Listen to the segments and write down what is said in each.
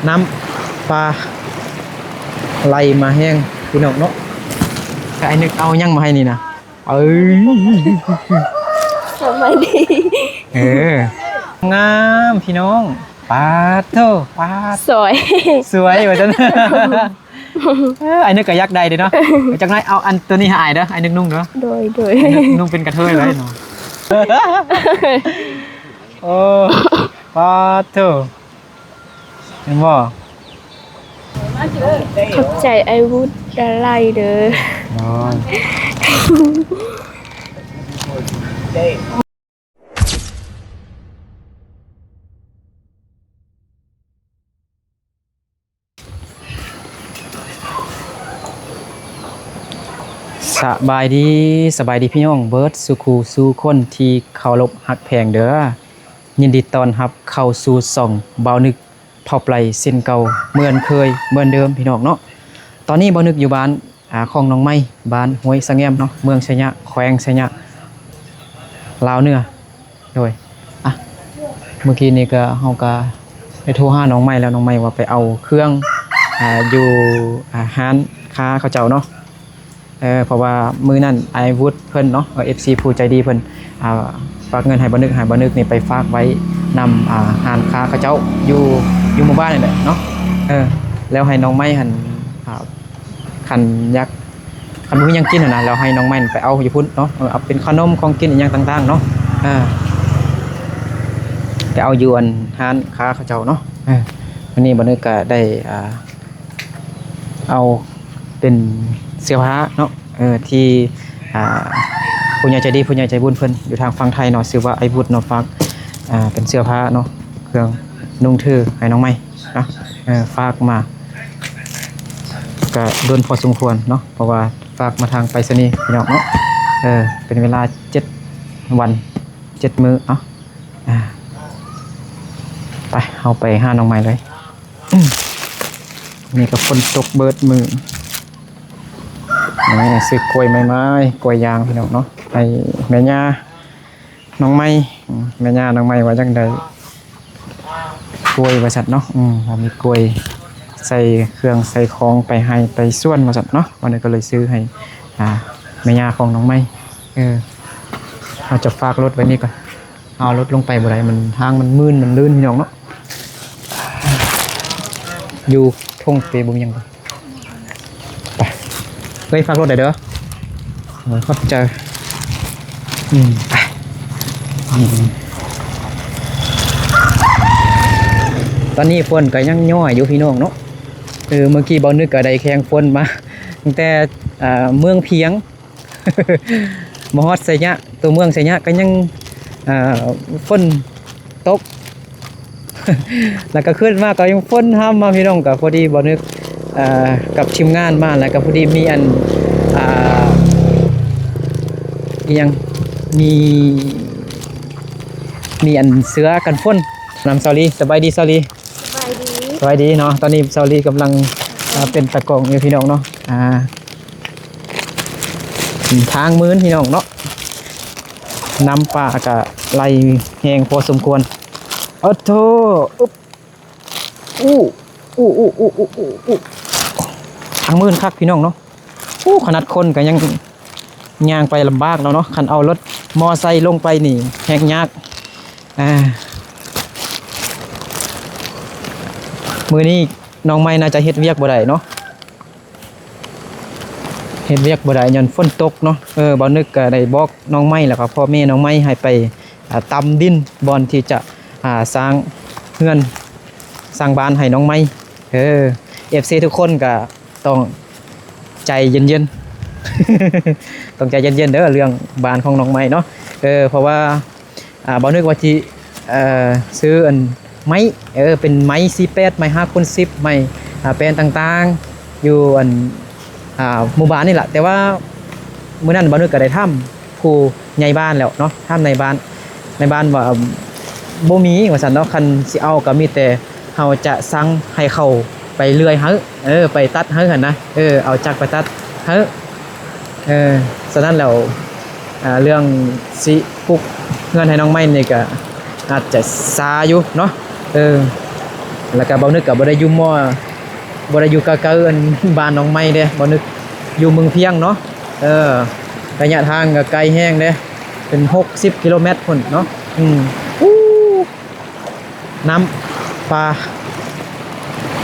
ນ້ຳປາໄຫຼມາແຮງພີ່ນ້ອງເນາະ. ກະໄອ້ນຶກເອົາຫຍັງມາໃຫ້ນີ້ນະ? ເອີຍ ສະບາຍດີ. ເອີ ງາມພີ່ນ້ອງ. ປາດໂທ້ ປາດ ສວຍ ສວຍວ່າຊັ້ນ. ເອີ ໄອ້ນຶກກໍຢາກໄດ້ເດ້ເນາະ. ຈັກໜ້ອຍເອົາອັນໂຕນີ້ໃຫ້ອ້າຍເດີ ໄອ້ນຶກນຸ່ງເດີ. ໂດຍ ໂດຍ ໄອ້ນຶກນຸ່ງເປັນກະເທີຍເລີຍເນາະ. ໂອ້ ປາດໂທ້ ເຫັນບໍ່? ຂອບໃຈອ້າຍວຸດຫຼາຍໆເດີ. ໂອ້ຍ ສະບາຍດີ ສະບາຍດີພີ່ນ້ອງເບິດສູ່ຄູ່ສູ່ຄົນທີ່ເຄົາລົບຮັກແພງເດີ. ຍິນດີຕ້ອນຮັບເຂົ້າສູ່ຊ່ອງບ່າວນຶກ ເຜົ່າໄປເຊັ່ນເກົ່າ ເໝືອນເຄີຍເໝືອນເດີມພີ່ນ້ອງເນາະ. ຕອນນີ້ບ່າວນຶກຢູ່ບ້ານ ອາ ຂອງນ້ອງໄມ້ ບ້ານຫ້ວຍສະແງມເນາະ ເມືອງໄຊຍະ ແຂວງໄຊຍະ ລາວເໜືອ. ໂດຍ ອະ ມື້ກີ້ນີ້ກໍ ເຮົາກໍໄດ້ໂທຫານ້ອງໄມ້ແລ້ວ ນ້ອງໄມ້ວ່າໄປເອົາເຄື່ອງ ອາ ຢູ່ ອາ ຮ້ານຄ້າເຂົາເຈົ້າເນາະ. ເອີ ເພາະວ່າມື້ນັ້ນອ້າຍວຸດເພິ່ນເນາະ ເອີ ເອັຟຊີຜູ້ໃຈດີເພິ່ນ ອ່າ ຝາກເງິນໃຫ້ບ່າວນຶກ ໃຫ້ບ່າວນຶກນີ້ໄປຝາກໄວ້ນຳ ອ່າ ຮ້ານຄ້າເຂົາເຈົ້າຢູ່ ຢູ່ໝູ່ບ້ານນີ້ແຫຼະເນາະ. ເອີ ແລ້ວໃຫ້ນ້ອງໄມ້ຫັ້ນ ອ່າ ຄັນຢາກ ຄັນບໍ່ມີຫຍັງກິນຫັ້ນນະ ແລ້ວໃຫ້ນ້ອງໄມ້ໄປເອົາຢູ່ພຸ້ນເນາະ. ເອີ ເອົາເປັນຂະໜົມ ຂອງກິນອີ່ຫຍັງຕ່າງໆເນາະ. ເອີ ໄປເອົາຢູ່ອັນຮ້ານຄ້າເຂົາເຈົ້າເນາະ. ເອີ ມື້ນີ້ບ່າວນຶກກໍໄດ້ ອ່າ ເອົາເປັນເສື້ອຜ້າເນາະ ເອີ ທີ່ ອ່າ ຜູ້ໃຫຍ່ໃຈດີ ຜູ້ໃຫຍ່ໃຈບຸນເພິ່ນຢູ່ທາງຝັ່ງໄທເນາະ ຊື່ວ່າອ້າຍບຸດເນາະ ຝາກ ອ່າ ເປັນເສື້ອຜ້າເນາະ ເຄື່ອງນຸ່ງຖືໃຫ້ນ້ອງໃໝ່ເນາະ ເອີ ຝາກມາ ກະດົນພໍສົມຄວນເນາະ ເພາະວ່າຝາກມາທາງໄປສະນີພີ່ນ້ອງເນາະ ເອີ ເປັນເວລາເຈັດວັນເຈັດມື້ເນາະ. ອ່າ ໄປ ເຮົາໄປຫານ້ອງໃໝ່ເລີຍ. ນີ້ກໍຝົນຕົກເບິດມື້ ນີ້ ຊື້ກ້ວຍໃໝ່ໆ ກ້ວຍຢາງພີ່ນ້ອງເນາະ ໃຫ້ແມ່ຍ່ານ້ອງໃໝ່ ອືມ ແມ່ຍ່ານ້ອງໃໝ່ວ່າຈັ່ງໃດ ກ້ວຍວ່າຊັ້ນເນາະ ອືມ ວ່າມີກ້ວຍ ໃສ່ເຄື່ອງໃສ່ຂອງໄປໄຮ່ໄປສວນວ່າຊັ້ນເນາະ ວັນນີ້ກໍເລີຍຊື້ໃຫ້ ອ່າ ແມ່ຍ່າຂອງນ້ອງໃໝ່ ເອີ ເຮົາຈະຝາກລົດໄວ້ນີ້ກ່ອນ. ເອົາລົດລົງໄປບໍ່ໄດ້ ມັນ ທາງມັນມື່ນ ມັນລື່ນ ພີ່ນ້ອງເນາະ ຢູ່ທົ່ງເປບໍ່ມີຫຍັງ. ໄປ ເອີຍ ຝາກລົດໄດ້ເດີ ເອີ ຂອບໃຈ ອືມ ໄປ ອືມ ຕອນນີ້ຝົນກໍຍັງຍ້ອຍຢູ່ ພີ່ນ້ອງເນາະ ເອີ ເມື່ອກີ້ບ່າວນຶກກໍໄດ້ແຂ່ງຝົນມາ ຕັ້ງແຕ່ ເອີ ເມືອງພຽງ ມາຮອດໄຊຍະ ຕົວເມືອງໄຊຍະກໍຍັງ ອ່າ ຝົນຕົກ ແລ້ວກໍຂຶ້ນມາກໍຍັງຝົນຫ້ຳມາ ພີ່ນ້ອງ ກໍພໍດີບ່າວນຶກ ອ່າ ກັບທີມງານມາ ແລ້ວກໍພໍດີມີອັນ ອ່າ ອີ່ຫຍັງ ມີ ມີອັນເສື້ອກັນຝົນນຳ ສາວລີ. ສະບາຍດີ ສາວລີ. ສະບາຍດີ ສະບາຍດີເນາະ ຕອນນີ້ສາວລີກຳລັງ ອ່າ ເປັນຕາກ້ອງຢູ່ ພີ່ນ້ອງເນາະ ອ່າ ທາງມື່ນ ພີ່ນ້ອງເນາະ ນ້ຳປ່າກໍໄຫຼແຮງພໍສົມຄວນ. ໂອ້ໂທ້ ອຸບ ອູ້ ອູ້ ອູ້ ອູ້ ອູ້ ອູ້ ອູ້ ທາງມື່ນຄັກ ພີ່ນ້ອງເນາະ. ໂອ້ ຂະໜາດຄົນກໍຍັງຍ່າງໄປລຳບາກແລ້ວເນາະ ຄັນເອົາລົດມໍໄຊລົງໄປນີ້ແຮງຍາກ. ອ່າ ມື້ນີ້ນ້ອງໃໝ່ໜ້າຈະເຮັດວຽກບໍ່ໄດ້ເນາະ ເຮັດວຽກບໍ່ໄດ້ຍ້ອນຝົນຕົກເນາະ. ເອີ ບ່າວນຶກກໍໄດ້ບອກນ້ອງໃໝ່ ແລ້ວກໍພໍ່ແມ່ນ້ອງໃໝ່ໃຫ້ໄປ ອ່າ ຕຳດິນບ່ອນທີ່ຈະ ອ່າ ສ້າງເຮືອນສ້າງບ້ານໃຫ້ນ້ອງໃໝ່. ເອີ ເອັຟຊີທຸກຄົນກໍຕ້ອງໃຈເຢັນໆ ຕ້ອງໃຈເຢັນໆເດີ ເລື່ອງບ້ານຂອງນ້ອງໃໝ່ເນາະ. ເອີ ເພາະວ່າ ອ່າ ບ່າວນຶກວ່າຊິ ເອີ ຊື້ອັນໄມ້ ເອີ ເປັນໄມ້ສີ່ແປດ ໄມ້ຫ້າຄູນສິບ ໄມ້ ອ່າ ແປ້ນຕ່າງໆ ຢູ່ອັນ ອ່າ ໝູ່ບ້ານນີ້ລະ ແຕ່ວ່າມື້ນັ້ນບ່າວນຶກກໍໄດ້ຖາມຜູ້ໃຫຍ່ບ້ານແລ້ວເນາະ ຖາມນາຍບ້ານ ນາຍບ້ານວ່າ ບໍ່ມີວ່າຊັ້ນເນາະ ຄັນຊິເອົາກໍມີແຕ່ເຮົາຈະສັ່ງໃຫ້ເຂົາໄປເລື່ອຍໃຫ້ ເອີ ໄປຕັດໃຫ້ຫັ້ນນະ ເອີ ເອົາຈັກໄປຕັດໃຫ້. ເອີ ສະນັ້ນແລ້ວ ອ່າ ເລື່ອງຊິປຸກເຮືອນໃຫ້ນ້ອງໃໝ່ນີ້ກະອາດຈະຊ້າຢູ່ເນາະ ເອີ ແລ້ວກໍບ່າວນຶກກໍບໍ່ໄດ້ຢູ່ໝໍ່ ບໍ່ໄດ້ຢູ່ໃກ້ໆ ອັນ ບ້ານນ້ອງໄມ້ເດ້. ບ່າວນຶກຢູ່ເມືອງພຽງເນາະ. ເອີ ໄລຍະທາງກໍໄກແຮງເດ້ ເປັນຫົກສິບກິໂລແມັດພຸ້ນເນາະ. ອືມ ອູ້ ນ້ຳປາ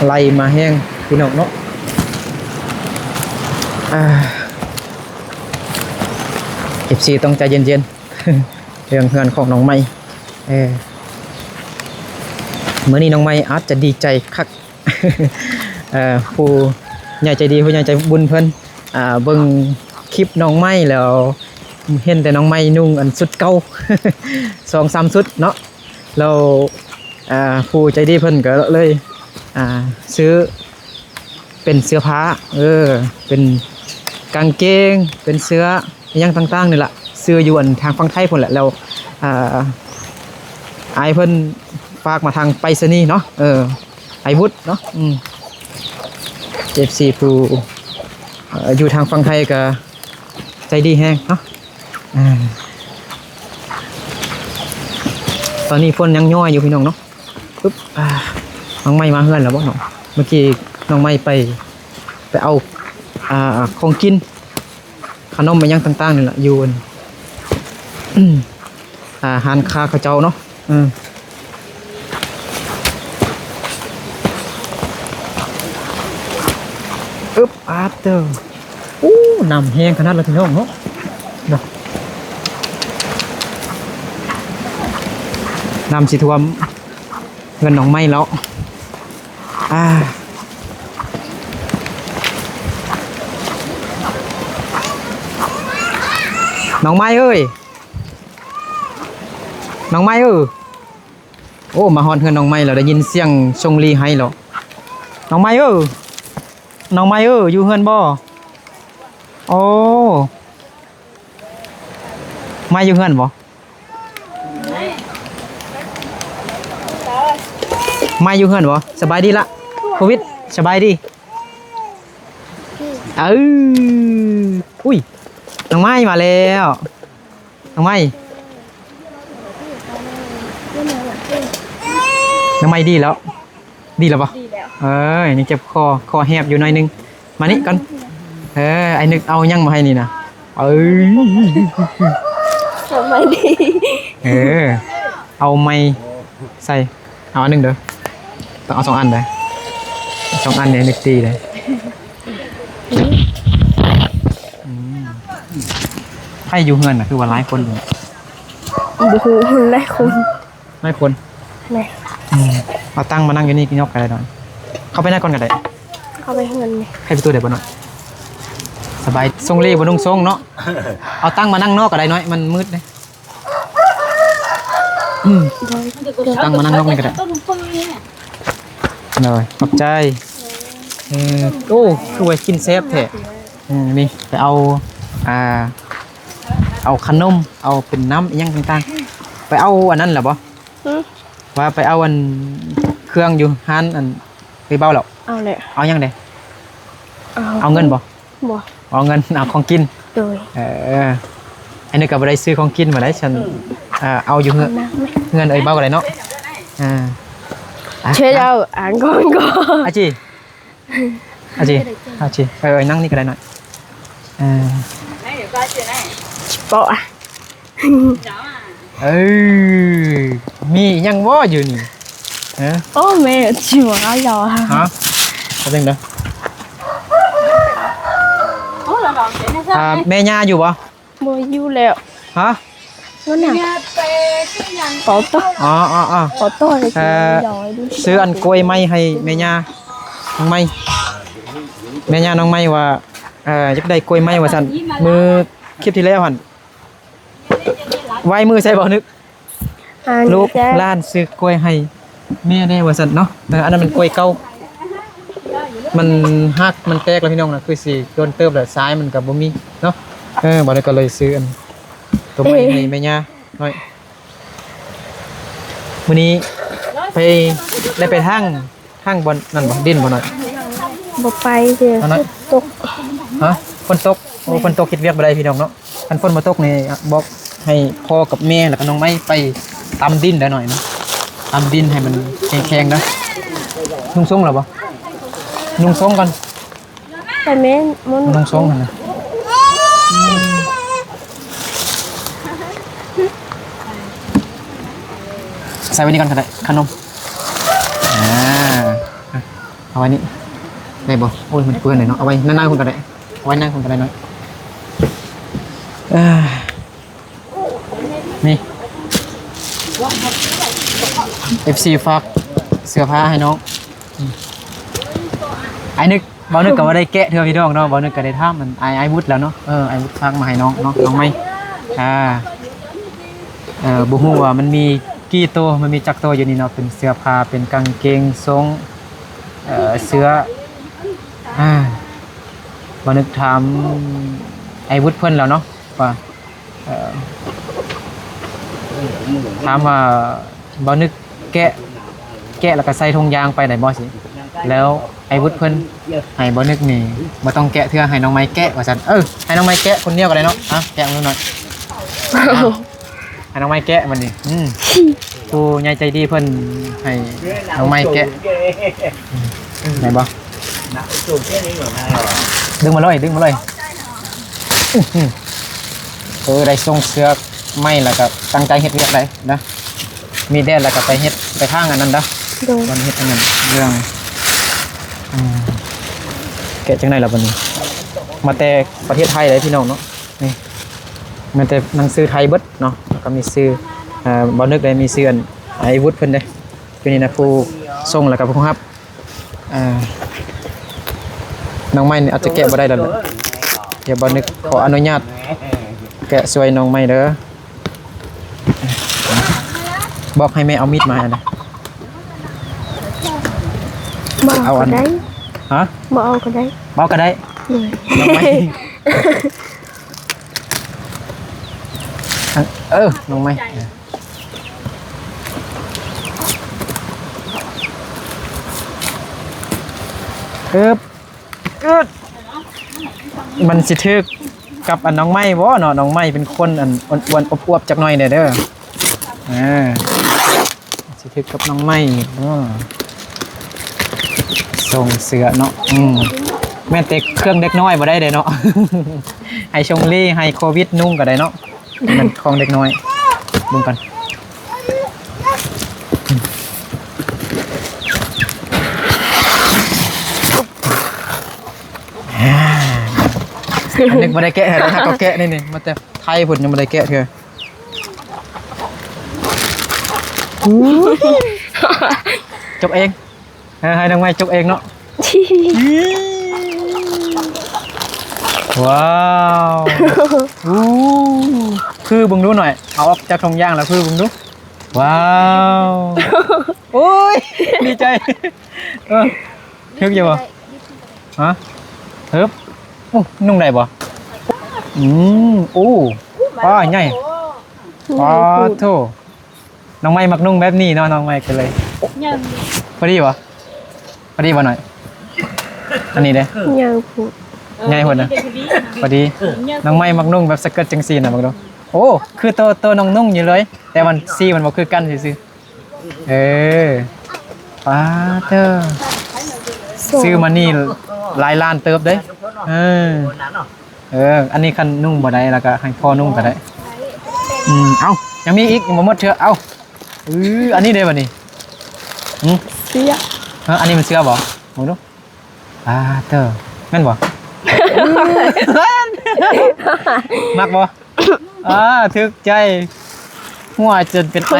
ໄຫຼມາແຮງ ພີ່ນ້ອງເນາະ. ອ່າ ເອັຟຊີ ຕ້ອງໃຈເຢັນໆ ເລື່ອງເຮືອນຂອງນ້ອງໄມ້. ເອີ ມື້ນີ້ນ້ອງໄມ້ອາດຈະດີໃຈຄັກ ເອີ ຜູ້ໃຫຍ່ໃຈດີ ຜູ້ໃຫຍ່ໃຈບຸນເພິ່ນ ອ່າ ເບິ່ງຄລິບນ້ອງໄມ້ແລ້ວ ເຫັນແຕ່ນ້ອງໄມ້ນຸ່ງອັນຊຸດເກົ່າ ສອງສາມຊຸດເນາະ. ແລ້ວ ອ່າ ຜູ້ໃຈດີເພິ່ນກໍເລີຍ ອ່າ ຊື້ເປັນເສື້ອຜ້າ ເອີ ເປັນກາງເກງ ເປັນເສື້ອ ອີ່ຫຍັງຕ່າງໆນີ້ລະ ຊື້ຢູ່ອັນທາງຝັ່ງໄທພຸ້ນແຫຼະ. ແລ້ວ ອ່າ ອ້າຍເພິ່ນຝາກມາທາງໄປສະນີເນາະ ເອີ ອ້າຍວຸດເນາະ. ອືມ ເອັຟຊີ ຜູ້ ເອີ ຢູ່ທາງຝັ່ງໄທກໍໃຈດີແຮງເນາະ. ອ່າ ຕອນນີ້ຝົນຍັງຍ້ອຍຢູ່ ພີ່ນ້ອງເນາະ. ປຶບ ອ່າ ນ້ອງໄມ້ມາເຮືອນແລ້ວບໍ່ເນາະ? ເມື່ອກີ້ນ້ອງໄມ້ໄປ ໄປເອົາ ອ່າ ຂອງກິນ ຂະໜົມອີ່ຫຍັງຕ່າງໆນີ້ລະ ຢູ່ອັນ ອ່າ ຮ້ານຄ້າເຂົາເຈົ້າເນາະ. ເອີ ອຶບ ອາດເຕີ ອູ້ ນ້ຳແຮງຂະໜາດລະ ພີ່ນ້ອງເນາະ ເນາະ. ນ້ຳຊິຖ້ວມເຮືອນນ້ອງໄມ້ແລ້ວ. ອ່າ ນ້ອງໄມ້ເອີຍ ນ້ອງໄມ້ເອີຍ. ໂອ້ ມາຮອດເຮືອນນ້ອງໄມ້ແລ້ວ ໄດ້ຍິນສຽງຊົງລີໄຫ້ແລ້ວ. ນ້ອງໄມ້ເອີຍ ນ້ອງໄມ້ເອີຍ ຢູ່ເຮືອນບໍ່? ໂອ້ ໄມ້ຢູ່ເຮືອນບໍ່? ໄມ້ຢູ່ເຮືອນບໍ່? ສະບາຍດີລະ ໂຄວິດ ສະບາຍດີ. ເອີ ອຸ້ຍ ນ້ອງໄມ້ມາແລ້ວ ນ້ອງໄມ້ ນ້ອງໄມ້ດີແລ້ວ ດີແລ້ວບໍ່? ດີແລ້ວ ເອີ ຍັງເຈັບຄໍ ຄໍແຫບຢູ່ໜ້ອຍໜຶ່ງ. ມານີ້ກ່ອນ ເອີ ອ້າຍນຶກເອົາຫຍັງມາໃຫ້ນີ້ນະ? ເອີ ສະບາຍດີ ເອີ ເອົາໄມ້ໃສ່ ເອົາອັນໜຶ່ງເດີ ຕ້ອງເອົາສອງອັນເດີ ສອງອັນນີ້ນຶກຕີເດີ. ອືມ ໃຜຢູ່ເຮືອນນະ ຄືວ່າຫຼາຍຄົນຢູ່? ບໍ່ຮູ້ ຫຼາຍຄົນ. ຫຼາຍຄົນ ແມ່ນ ອືມ ເອົາຕັ່ງມານັ່ງຢູ່ນີ້ ຍອກກໍໄດ້ນ້ອຍ ເຂົ້າໄປໃນກ່ອນກໍໄດ້ ເຂົ້າໄປເຮືອນນີ້ ໄຂປະຕູໄດ້ບໍ່ນ້ອຍ? ສະບາຍ ຊົງເລບໍ່ນຸ່ງຊົງເນາະ ເອົາຕັ່ງມານັ່ງນອກກໍໄດ້ນ້ອຍ ມັນມືດເດ້. ອືມ ໂດຍ ຕັ້ງມານັ່ງນອກນີ້ກໍໄດ້ ໂດຍ ຂອບໃຈ. ເອີ ໂອ້ ຄືວ່າກິນແຊບແທ້. ເອີ ນີ້ໄປເອົາ ອ່າ ເອົາຂະໜົມ ເອົາເປັນນ້ຳອີ່ຫຍັງຕ່າງໆ ໄປເອົາອັນນັ້ນລະບໍ່? ຫື? ວ່າໄປເອົາອັນເຄື່ອງຢູ່ຮ້ານອັນເອື້ອຍເບົາແລ້ວ? ເອົາແລ້ວ. ເອົາຫຍັງເດ? ເອົາ ເອົາເງິນບໍ່? ບໍ່ ເອົາເງິນ ເອົາຂອງກິນ. ໂດຍ ເອີ ອັນນີ້ກໍບໍ່ໄດ້ຊື້ຂອງກິນມາໄດ້ຊັ້ນ. ເອີ ເອົາຢູ່ເຮືອນ ເອົານຳ ເຮືອນເອື້ອຍເບົາກໍໄດ້ເນາະ. ອ່າ ເຊີນເຈົ້າ ອ່າ ອ່ານກ່ອນກໍ ອາຈີ ອາຈີ ອາຈີ ເອີ ນັ່ງນີ້ກໍໄດ້ໜ້ອຍ. ເອີ ເປາະ ເອີ ມີຫຍັງບໍ່ຢູ່ນີ້? ຮະ? ໂອ້ ແມ່ຊິວ່າເຈົ້າ ຮະ? ແປັບໜຶ່ງເດີ. ອ່າ ແມ່ຍ່າຢູ່ບໍ່? ບໍ່ຢູ່ແລ້ວ. ຮະ? ນັ້ນນະ ເປົາໂຕ ອໍໆໆ ເປົາໂຕ ເອີ ຊື້ອັນກ້ວຍໄມ້ໃຫ້ແມ່ຍ່ານ້ອງໄມ້. ແມ່ຍ່ານ້ອງໄມ້ວ່າ ເອີ ຢາກໄດ້ກ້ວຍໄມ້ວ່າຊັ້ນ. ມື້ຄລິບທີ່ແລ້ວຫັ້ນ ໄວ້ມືໃສ່ບໍ່ນຶກ ອ່າ ລູກ ນີ້ຈ້າ ຫຼານຊື້ກ້ວຍໃຫ້ແມ່ແດ່ວ່າຊັ້ນເນາະ. ເອີ ອັນນັ້ນມັນກ້ວຍເກົ່າ ມັນຫັກ ມັນແຕກແລ້ວ ພີ່ນ້ອງນະ ຄືຊິໂດນເຕີບແລ້ວ ຊາຍມັນກໍບໍ່ມີເນາະ. ເອີ ບາດນີ້ກໍເລີຍຊື້ອັນ ໂຕໃໝ່ໃຫ້ແມ່ຍ່ານ້ອຍ. ມື້ນີ້ໄປ ໄດ້ໄປທາງ ທາງບ່ອນນັ້ນບໍ່? ດິນບໍ່ນ້ອຍ? ບໍ່ໄປເດີ ຝົນຕົກ. ຮະ? ຝົນຕົກ? ໂອ້ ຝົນຕົກເຮັດວຽກບໍ່ໄດ້ ພີ່ນ້ອງເນາະ. ຄັນຝົນບໍ່ຕົກນີ້ ບອກໃຫ້ພໍ່ກັບແມ່ ແລ້ວກໍນ້ອງໄມ້ໄປຕຳດິນໄດ້ໜ້ອຍນະ, ຕຳດິນໃຫ້ມັນແຂງໆເດີ. ນຸ່ງສົ້ງແລ້ວບໍ່? ນຸ່ງສົ້ງກ່ອນ. ແຕ່ແມ່ນມັນ ນຸ່ງສົ້ງຫັ້ນນະ. ໃສ່ໄວ້ນີ້ກ່ອນກໍໄດ້ ຂະໜົມ. ອ່າ ເອົາໄວ້ນີ້ໄດ້ບໍ່? ໂອ້ຍ ມັນເປື້ອນເລີຍເນາະ. ເອົາໄວ້ໜ້າໆພຸ້ນກໍໄດ້ ເອົາໄວ້ໜ້າພຸ້ນກໍໄດ້ເນາະ. ເອີ ນີ້ ເອັຟຊີ ຝາກເສື້ອຜ້າໃຫ້ນ້ອງ. ອືມ ອ້າຍນຶກ ບ່າວນຶກກໍບໍ່ໄດ້ແກະເທື່ອພີ່ນ້ອງເນາະ. ບ່າວນຶກກໍໄດ້ຖາມອັນ ອ້າຍ ອ້າຍວຸດແລ້ວເນາະ. ເອີ ອ້າຍວຸດຝາກມາໃຫ້ນ້ອງເນາະ ນ້ອງໃໝ່. ອ່າ ເອີ ບໍ່ຮູ້ວ່າມັນມີກີ່ໂຕ ມັນມີຈັກໂຕຢູ່ນີ້ເນາະ. ເປັນເສື້ອຜ້າ ເປັນກາງເກງ ສົ້ງ ເອີ ເສື້ອ ອ່າ ບ່າວນຶກຖາມອ້າຍວຸດເພິ່ນແລ້ວເນາະ ວ່າ ເອີ ຖາມວ່າບ່າວນຶກແກະ ແກະແລ້ວກໍໃສ່ຖົງຢາງໄປໄດ້ບໍ່ຊີ້? ແລ້ວອ້າຍວຸດເພິ່ນໃຫ້ບ່າວນຶກນີ້ບໍ່ຕ້ອງແກະເທື່ອ ໃຫ້ນ້ອງໃໝ່ແກະວ່າຊັ້ນ. ເອີ ໃຫ້ນ້ອງໃໝ່ແກະຄົນດຽວກໍໄດ້ເນາະ. ອ່ະ ແກະເບິ່ງໜ້ອຍ. ໃຫ້ນ້ອງໃໝ່ແກະບັດນີ້. ອືມ ຜູ້ໃຫຍ່ໃຈດີເພິ່ນໃຫ້ນ້ອງໃໝ່ແກະ. ອືມ ໄດ້ບໍ່? ດຶງມາເລີຍ ດຶງມາເລີຍ. ອືມ ເອີ ໄດ້ສົ່ງເສື້ອໃໝ່ແລ້ວກໍຕັ້ງໃຈເຮັດວຽກໄດ້ນະ. ມີແດດແລ້ວກໍໄປເຮັດ ໄປທາງອັນນັ້ນເດີ. ໂດຍ ວັນເຮັດອັນນັ້ນເລື່ອງ ອືມ ແກະຈັ່ງໃດລະບັດນີ້? ມາແຕ່ປະເທດໄທເດ້ພີ່ນ້ອງເນາະ. ນີ້ ແມ່ນແຕ່ໜັງສືໄທເບິດເນາະ. ແລ້ວກໍມີຊື່ ເອີ ບ່າວນຶກໄດ້ ມີຊື່ອັນ ອ້າຍວຸດເພິ່ນເດ້ ຢູ່ນີ້ນະ ຜູ້ສົ່ງແລ້ວກໍຜູ້ຮັບ. ເອີ ນ້ອງໃໝ່ນີ້ອາດຈະແກະບໍ່ໄດ້ແລ້ວແຫຼະ. ດຽວບ່າວນຶກຂໍອະນຸຍາດແກະຊ່ວຍນ້ອງໃໝ່ເດີ. ບອກໃຫ້ແມ່ເອົາມີດມາໃຫ້ນະ. ບໍ່ເອົາ ເອົາອັນ ກໍໄດ້. ຮະ? ບໍ່ເອົາກໍໄດ້. ບໍ່ເອົາກໍໄດ້. ໂດຍ ນ້ອງໃໝ່ ເອີ ນ້ອງໃໝ່. ເອີ ອືດ ມັນຊິຖືກກັບອັນນ້ອງໃໝ່ບໍ່ເນາະ? ນ້ອງໃໝ່ເປັນຄົນອັນອ້ວນໆ ອວບໆ ຈັກໜ້ອຍແດ່ເດີ. ອ່າ ຊິຖືກກັບນ້ອງໃໝ່ບໍ່? ສົ່ງເສື້ອເນາະ. ອືມ ແມ່ນແຕ່ເຄື່ອງເດັກນ້ອຍບໍ່ໄດ້ເດ້ເນາະ. ໃຫ້ຊົງລີ ໃຫ້ໂຄວິດນຸ່ງກໍໄດ້ເນາະ. ມັນຂອງເດັກນ້ອຍ ເບິ່ງກ່ອນ. ອັນນີ້ບໍ່ໄດ້ແກະໃຫ້ເດີ ຫາກໍແກະນີ້ ນີ້ ມາແຕ່ໄທພຸ້ນ ຍັງບໍ່ໄດ້ແກະເທື່ອ. ຈົກເອງ. ເອີ ໃຫ້ນ້ອງໃໝ່ຈົກເອງເນາະ. ວ້າວ ອູ້ ຄືເບິ່ງດູໜ້ອຍ ເອົາອອກຈາກຖົງຢາງແລ້ວ ຄືເບິ່ງດູ. ວ້າວ ໂອ້ຍ ດີໃຈ. ເອີ ຖືກຢູ່ບໍ່? ຮະ? ເຮີບ ໂອ້ ນຸ່ງໄດ້ບໍ່? ອືມ ໂອ້ ປ້າໃຫຍ່ ປ້າໂທ້. ນ້ອງໃໝ່ມັກນຸ່ງແບບນີ້ເນາະ ນ້ອງໃໝ່ກໍເລີຍ. ຍັງ ພໍດີບໍ່? ພໍດີບໍ່ໜ້ອຍ? ອັນນີ້ເດ້ ຍັງພຸ້ນ ໃຫຍ່ພຸ້ນນະ. ພໍດີ ນ້ອງໃໝ່ມັກນຸ່ງແບບສະເກີດຈັ່ງຊີ້ນະ ເບິ່ງດູ. ໂອ້ ຄືໂຕ ໂຕນ້ອງນຸ່ງຢູ່ເລີຍ ແຕ່ວ່າສີມັນບໍ່ຄືກັນຊື່ໆ. ເອີ ປາເຕີ ຊື້ມານີ້ຫຼາຍລ້ານເຕີບເດ້. ເອີ ເອີ ອັນນີ້ຄັນນຸ່ງບໍ່ໄດ້ ແລ້ວກໍໃຫ້ພໍ່ນຸ່ງກໍໄດ້. ອືມ ເອົ້າ ຍັງມີອີກ ຍັງບໍ່ໝົດເທື່ອ. ເອົ້າ ອື ອັນນີ້ເດ້ບັດນີ້. ຫື ເສື້ອ ເອີ ອັນນີ້ມັນເສື້ອບໍ່? ເບິ່ງດູ. ປາເຕີ ແມ່ນບໍ່? ມັກບໍ່? ອ່າ ຖືກໃຈ. ຫົວຈົນເປັນໄອ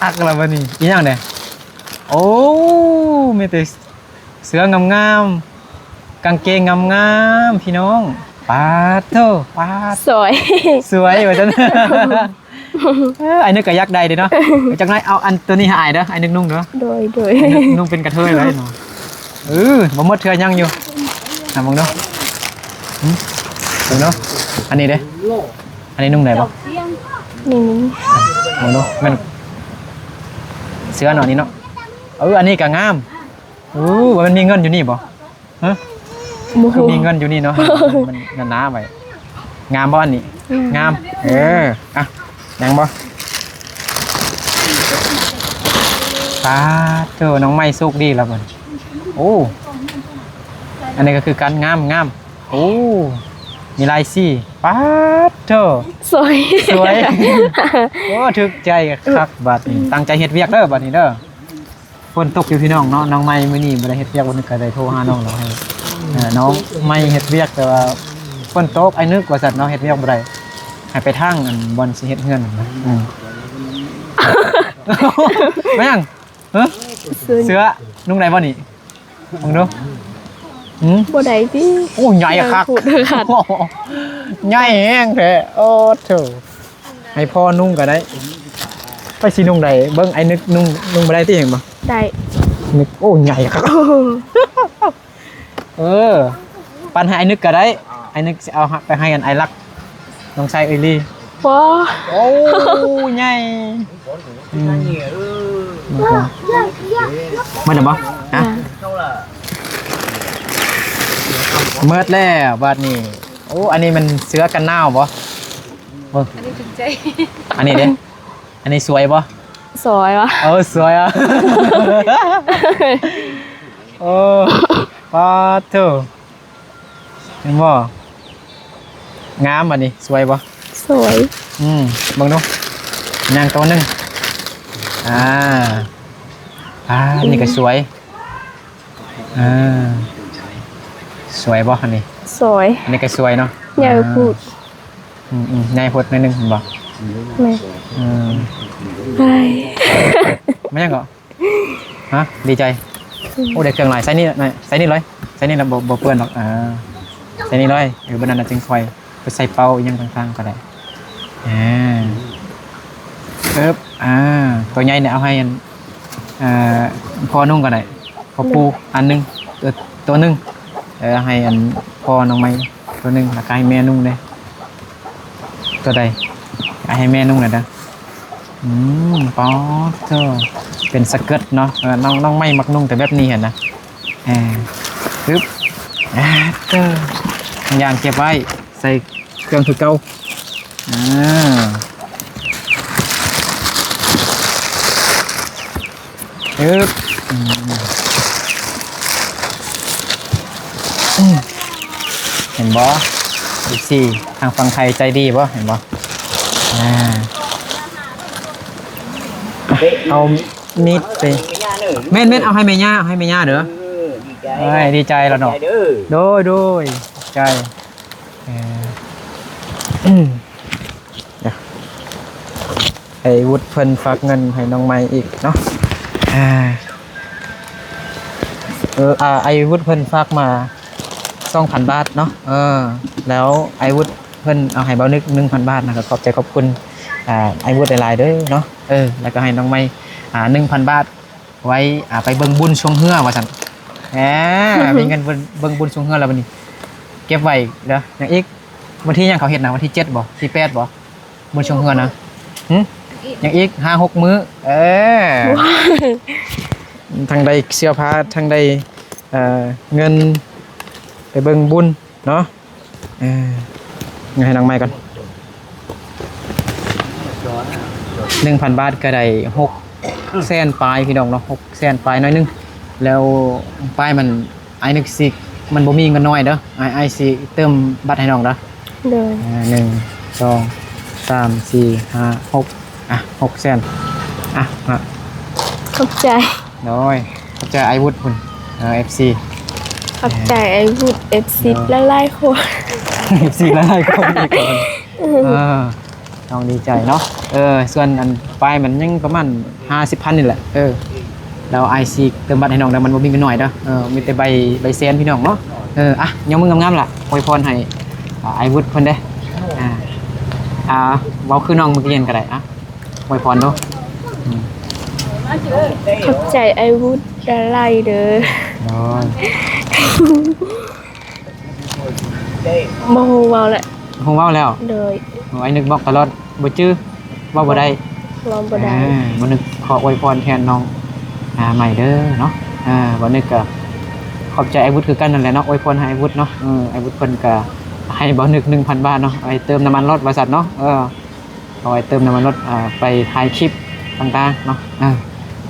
ອັກໆແລ້ວບັດນີ້. ອີຫຍັງແດ່? ໂອ້ ມີແຕ່ເສື້ອງາມໆ ກາງເກງງາມໆ ພີ່ນ້ອງ. ປາໂທ້ ປາ ສວຍ ສວຍວ່າຊັ້ນ. ເອີ ອ້າຍນຶກກໍຢາກໄດ້ເດ້ເນາະ. ຈັກໜ້ອຍເອົາອັນໂຕນີ້ໃຫ້ອ້າຍເດີ ອ້າຍນຶກນຸ່ງເດີ. ໂດຍ ໂດຍ ອ້າຍນຶກນຸ່ງເປັນກະເທີຍເລີຍເນາະ. ເອີ ບໍ່ໝົດເທື່ອຍັງຢູ່. ຫາເບິ່ງດູ ຫຶ ເບິ່ງດູ ອັນນີ້ເດ້ ອັນນີ້ນຸ່ງໄດ້ບໍ່? ນີ້ ນີ້ ເບິ່ງດູ ແມ່ນເສື້ອເນາະ ນີ້ເນາະ. ເອີ ອັນນີ້ກໍງາມ. ໂອ້ ວ່າມັນມີເງິນຢູ່ນີ້ບໍ່? ຮະ ບໍ່ ຄື ບໍ່ ມີເງິນຢູ່ນີ້ເນາະ. ມັນ ມັນໜາໄວ້. ງາມບໍ່ອັນນີ້? ອືມ ງາມ. ເອີ ອ່ະ ຍັງບໍ່? ປາໂທ້ ນ້ອງໃໝ່ໂຊກດີແລ້ວບັດນີ້. ໂອ້ ອັນນີ້ກໍຄືກັນ ງາມ ງາມ. ໂອ້ ມີຫຼາຍສີ ປາດໂທ້ ສວຍ ສວຍ ໂອ້ ຖືກໃຈຄັກບາດນີ້ ຕັ້ງໃຈເຮັດວຽກເດີບາດນີ້ເດີ. ຝົນຕົກຢູ່ພີ່ນ້ອງເນາະ ນ້ອງໃໝ່ມື້ນີ້ບໍ່ໄດ້ເຮັດວຽກ ວັນນີ້ກໍໄດ້ໂທຫານ້ອງແລ້ວໃຫ້ ເອີ ນ້ອງໃໝ່ເຮັດວຽກ ແຕ່ວ່າຝົນຕົກ ອ້າຍນຶກວ່າຊັ້ນເນາະ ເຮັດວຽກບໍ່ໄດ້ ໃຫ້ໄປທາງອັນບ່ອນຊິເຮັດເຮືອນນະ. ອືມ ແມ່ນຫຍັງ? ຮະ? ເສື້ອ ເສື້ອນຸ່ງໄດ້ບໍ່ນີ້? ເບິ່ງດູ. ຫືມ? ບໍ່ໄດ້ຕິ? ໂອ້ ໃຫຍ່ຄັກ ໃຫຍ່ແຮງແທ້. ໂອ້ໂທ້ ໃຫ້ພໍ່ນຸ່ງກໍໄດ້. ໄປຊິນຸ່ງໄດ້ ເບິ່ງ ອ້າຍນຶກນຸ່ງ ນຸ່ງບໍ່ໄດ້ຕິ ເຫັນບໍ່? ໄດ້ ນຶກ. ໂອ້ ໃຫຍ່ຄັກ. ເອີ ປັນໃຫ້ອ້າຍນຶກກໍໄດ້ ອ້າຍນຶກຊິເອົາໄປໃຫ້ອັນອ້າຍລັກ ນ້ອງຊາຍເອີຍລີ. ບໍ່ ໂອ້ ໃຫຍ່. ອືມ ໝົດແລ້ວບໍ່? ຮະ? ໝົດແລ້ວບາດນີ້. ໂອ້ ອັນນີ້ມັນເສື້ອກັນໜາວບໍ່? ເບິ່ງ ອັນນີ້ຖືກໃຈ ອັນນີ້ເດ້ ອັນນີ້ສວຍບໍ່? ສວຍວະ ເອີ ສວຍອະ. ໂອ້ ປາດໂທ້ ເຫັນບໍ່? ງາມ ອັນນີ້ສວຍບໍ່? ສວຍ. ອືມ ເບິ່ງດູ ຍັງໂຕໜຶ່ງ. ອ່າ ອ່າ ອັນນີ້ກໍສວຍ. ອ່າ ສວຍບໍ່ ອັນນີ້? ສວຍ. ອັນນີ້ກໍສວຍເນາະ ໃຫຍ່ໂພດ. ອ່າ ອືມໆ ໃຫຍ່ໂພດໜ້ອຍໜຶ່ງ ເຫັນບໍ່? ແມ່ນ. ອືມ ໄປ ແມ່ນຫຍັງເກາະ? ຮະ? ດີໃຈ. ອືມ ໂອ້ ໄດ້ເຄື່ອງຫຼາຍ ໃສ່ນີ້ ໃສ່ນີ້ເລີຍ ໃສ່ນີ້ລະ ບໍ່ ບໍ່ເປື້ອນດອກ. ອ່າ ໃສ່ນີ້ເລີຍ. ເອີ ບັດນັ້ນນະຈຶ່ງຄ່ອຍໄປໃສ່ເປົ້າອີ່ຫຍັງຕ່າງໆກໍໄດ້. ອ່າ ເອີບ ອ່າ ໂຕໃຫຍ່ນີ້ເອົາໃຫ້ອັນ ເອີ ພໍ່ນຸ່ງກໍໄດ້ ພໍ່ປູ່ອັນໜຶ່ງ ເອີ ໂຕໜຶ່ງ. ເອີ ໃຫ້ອັນພໍ່ນ້ອງໃໝ່ໂຕໜຶ່ງ ແລ້ວກໍໃຫ້ແມ່ນຸ່ງເດ້. ໂຕໃດ? ໃຫ້ແມ່ນຸ່ງແລ້ວເດີ. ອືມ ປາດໂທ້ ເປັນສະເກີດເນາະ. ເອີ ນ້ອງ ນ້ອງໃໝ່ມັກນຸ່ງແຕ່ແບບນີ້ຫັ້ນນະ. ເອີ ປຶບ ອ່າ ເຕີ ຢ່າງເກັບໄວ້ ໃສ່ເຄື່ອງຄືເກົ່າ. ອ່າ ອຶບ ອືມ ອືມ ເຫັນບໍ່ ເອັຟຊີ ທາງຝັ່ງໄທໃຈດີບໍ່? ເຫັນບໍ່? ອ່າ ເອົາມີດໄປ ແມ່ນໆ ເອົາໃຫ້ແມ່ຍ່າ ເອົາໃຫ້ແມ່ຍ່າເດີ. ເອີ ດີໃຈ ເອີຍ ດີໃຈແລ້ວເນາະ. ໂດຍ ໂດຍ ຂອບໃຈ. ເອີ ດຽວ ອ້າຍວຸດເພິ່ນຝາກເງິນໃຫ້ນ້ອງໃໝ່ອີກເນາະ. ອ່າ ເອີ ອ່າ ອ້າຍວຸດເພິ່ນຝາກມາສອງພັນບາດເນາະ. ເອີ ແລ້ວອ້າຍວຸດເພິ່ນເອົາໃຫ້ບ່າວນຶກໜຶ່ງພັນບາດນະ ກໍຂອບໃຈຂອບຄຸນ ອ່າ ອ້າຍວຸດຫຼາຍໆເດີເນາະ. ເອີ ແລ້ວກໍໃຫ້ນ້ອງໃໝ່ ອ່າ ໜຶ່ງພັນບາດ ໄວ້ ອ່າ ໄປເບິ່ງບຸນຊ່ວງເຮືອວ່າຊັ້ນ. ແໝ ມີເງິນເບິ່ງ ເບິ່ງບຸນຊ່ວງເຮືອແລ້ວບັດນີ້ ເກັບໄວ້ເດີ. ຫຍັງອີກ? ວັນທີຫຍັງເຂົາເຮັດນະ? ວັນທີເຈັດບໍ່? ທີແປດບໍ່? ບຸນຊ່ວງເຮືອນະ. ຫຶ? ຫຍັງອີກ? ຫ້າຫົກມື້. ເອີ ທັງໄດ້ເສື້ອຜ້າ ທັງໄດ້ ເອີ ເງິນໄປເບິ່ງບຸນເນາະ. ເອີ ເງິນໃຫ້ນາງໃໝ່ກ່ອນ ໜຶ່ງພັນບາດກໍໄດ້ຫົກແສນປາຍ ພີ່ນ້ອງເນາະ. ຫົກແສນປາຍໜ້ອຍໜຶ່ງ ແລ້ວປາຍມັນ ອ້າຍນຶກຊິ ມັນບໍ່ມີເງິນນ້ອຍເດີ. ອ້າຍ ອ້າຍຊິເຕີມບັດໃຫ້ນ້ອງເດີ. ໂດຍ ອ່າ ໜຶ່ງ ສອງ ສາມ ສີ່ ຫ້າ ຫົກ ອ່ະ ຫົກແສນ ອ່ະ ອ່ະ ຂອບໃຈ. ໂດຍ ຂອບໃຈອ້າຍວຸດພຸ້ນ ເອີ ເອັຟຊີ ຂອບໃຈອ້າຍວຸດ ເອັຟຊີ ໂດຍ ຫຼາຍໆຄົນ ເອັຟຊີຫຼາຍໆຄົນອີກກ່ອນ. ເອີ ນ້ອງດີໃຈເນາະ. ເອີ ສ່ວນອັນປາຍມັນຍັງປະມານຫ້າສິບພັນນີ້ແຫຼະ. ເອີ ແລ້ວອ້າຍຊິເຕີມບັດໃຫ້ນ້ອງເດີ ມັນບໍ່ມີເງິນນ້ອຍເດີ. ເອີ ມີແຕ່ໃບ ໃບແສນ ພີ່ນ້ອງເນາະ. ເອີ ອ່ະ ຍົກມືງາມໆລະ ອວຍພອນໃຫ້ ອ່າ ອ້າຍວຸດເພິ່ນເດ້. ອ່າ ອ່າ ເວົ້າຄືນ້ອງເມື່ອກີ້ຫັ້ນກໍໄດ້. ອ່ະ ອວຍພອນດູ. ອືມ ຂອບໃຈອ້າຍວຸດຫຼາຍໆເດີ. ໂດຍ ບໍ່ຮູ້ເວົ້າແຫຼະ ຮູ້ເວົ້າແລ້ວ. ໂດຍ ໂອ້ ອ້າຍນຶກບອກຕະຫຼອດ ບໍ່ຈື່ ເວົ້າບໍ່ໄດ້ ເວົ້າບໍ່ໄດ້. ອ່າ ບ່າວນຶກຂໍອວຍພອນແທນນ້ອງ ອ່າ ໃໝ່ເດີເນາະ. ອ່າ ບ່າວນຶກກໍຂອບໃຈອ້າຍວຸດຄືກັນນັ້ນແຫຼະເນາະ ອວຍພອນໃຫ້ອ້າຍວຸດເນາະ. ເອີ ອ້າຍວຸດເພິ່ນກໍໃຫ້ບ່າວນຶກໜຶ່ງພັນບາດເນາະ ໄວ້ເຕີມນ້ຳມັນລົດວ່າຊັ້ນເນາະ. ເອີ ເອົາໄວ້ເຕີມນ້ຳມັນລົດ ອ່າ ໄປຖ່າຍຄລິບຕ່າງໆເນາະ. ເອີ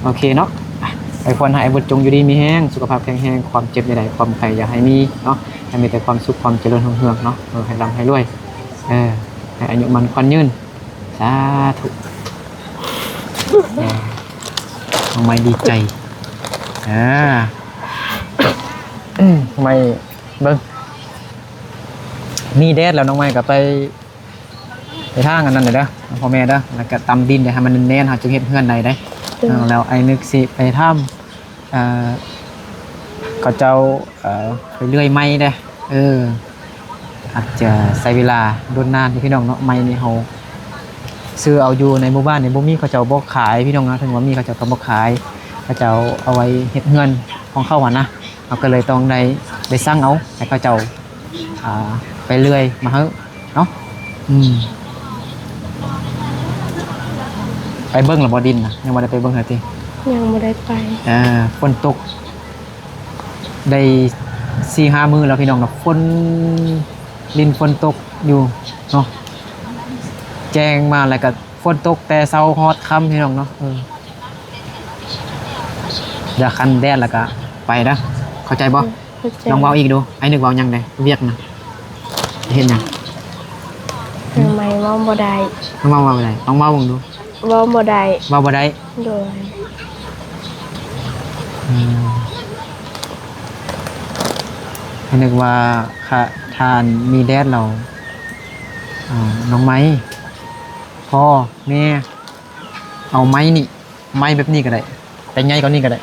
ໂອເຄເນາະ. ອ່ະ ໄອພອນໃຫ້ອ້າຍບຸດຈົ່ງຢູ່ດີມີແຮງ ສຸຂະພາບແຂງແຮງ ຄວາມເຈັບໃດໆ ຄວາມໄຂ້ຢ່າໃຫ້ມີເນາະ ໃຫ້ມີແຕ່ຄວາມສຸກຄວາມຈະເລີນຮຸ່ງເຮືອງເນາະ ເອີ ໃຫ້ລ່ຳໃຫ້ລວຍ ເອີ ໃຫ້ອາຍຸໝັ້ນຂວັນຍືນ ສາທຸ ເອີ ນ້ອງໄມ້ດີໃຈ ອາ ນ້ອງໄມ້ເບິ່ງ ມີແດດແລ້ວ ນ້ອງໄມ້ກໍໄປ ໄປທາງອັນນັ້ນເດີ ພໍ່ແມ່ເດີ ແລ້ວກະຕຳດິນເດີ ໃຫ້ມັນແໜ້ນໆ ເຮົາຈຶ່ງເຮັດເຮືອນໄດ້ເດ້. ໂດຍ ເອີ ແລ້ວອ້າຍນຶກຊິໄປຖາມ ເອີ ເຂົາເຈົ້າ ເອີ ໄປເລື່ອຍໄມ້ເດ້. ເອີ ອາດຈະໃຊ້ເວລາດົນນານຢູ່ ພີ່ນ້ອງເນາະ. ໄມ້ນີ້ເຮົາຊື້ເອົາຢູ່ໃນໝູ່ບ້ານນີ້ບໍ່ມີ ເຂົາເຈົ້າບໍ່ຂາຍ ພີ່ນ້ອງເນາະ. ເຖິງວ່າມີ ເຂົາເຈົ້າກໍບໍ່ຂາຍ ເຂົາເຈົ້າເອົາໄວ້ເຮັດເຮືອນຂອງເຂົາຫັ້ນນະ. ເຮົາກໍເລີຍຕ້ອງໄດ້ ໄດ້ສັ່ງເອົາໃຫ້ເຂົາເຈົ້າ ອ່າ ໄປເລື່ອຍມາໃຫ້ເນາະ. ອືມ ໄປເບິ່ງແລ້ວບໍ່ດິນນະ? ຍັງບໍ່ໄດ້ໄປເບິ່ງເທື່ອຕິ? ຍັງບໍ່ໄດ້ໄປ. ອ່າ ຝົນຕົກໄດ້ສີ່ຫ້າມື້ແລ້ວ ພີ່ນ້ອງເນາະ. ຝົນ ດິນຝົນຕົກຢູ່ເນາະ. ແຈ້ງມາແລ້ວກໍຝົນຕົກແຕ່ເຊົ້າຮອດຄ່ຳ ພີ່ນ້ອງເນາະ. ເອີ ດຽວຄັນແດດແລ້ວກໍໄປເດີ ເຂົ້າໃຈບໍ່? ເອີ ເຂົ້າໃຈ. ລອງເວົ້າອີກດູ ອ້າຍນຶກເວົ້າຫຍັງແດ່? ວຽກນະ ເຮັດຫຍັງ? ນ້ອງໄມ້ເວົ້າບໍ່ໄດ້. ນ້ອງໄມ້ເວົ້າບໍ່ໄດ້? ລອງເວົ້າເບິ່ງດູ. ເວົ້າບໍ່ໄດ້. ເວົ້າບໍ່ໄດ້? ໂດຍ. ອືມ ອ້າຍນຶກວ່າ ຖ້າ ຖ້າມີແດດແລ້ວ ອ່າ ນ້ອງໄມ້ ພໍ່ແມ່ ເອົາໄມ້ນີ້ ໄມ້ແບບນີ້ກໍໄດ້ ແຕ່ໃຫຍ່ກວ່ານີ້ກໍໄດ້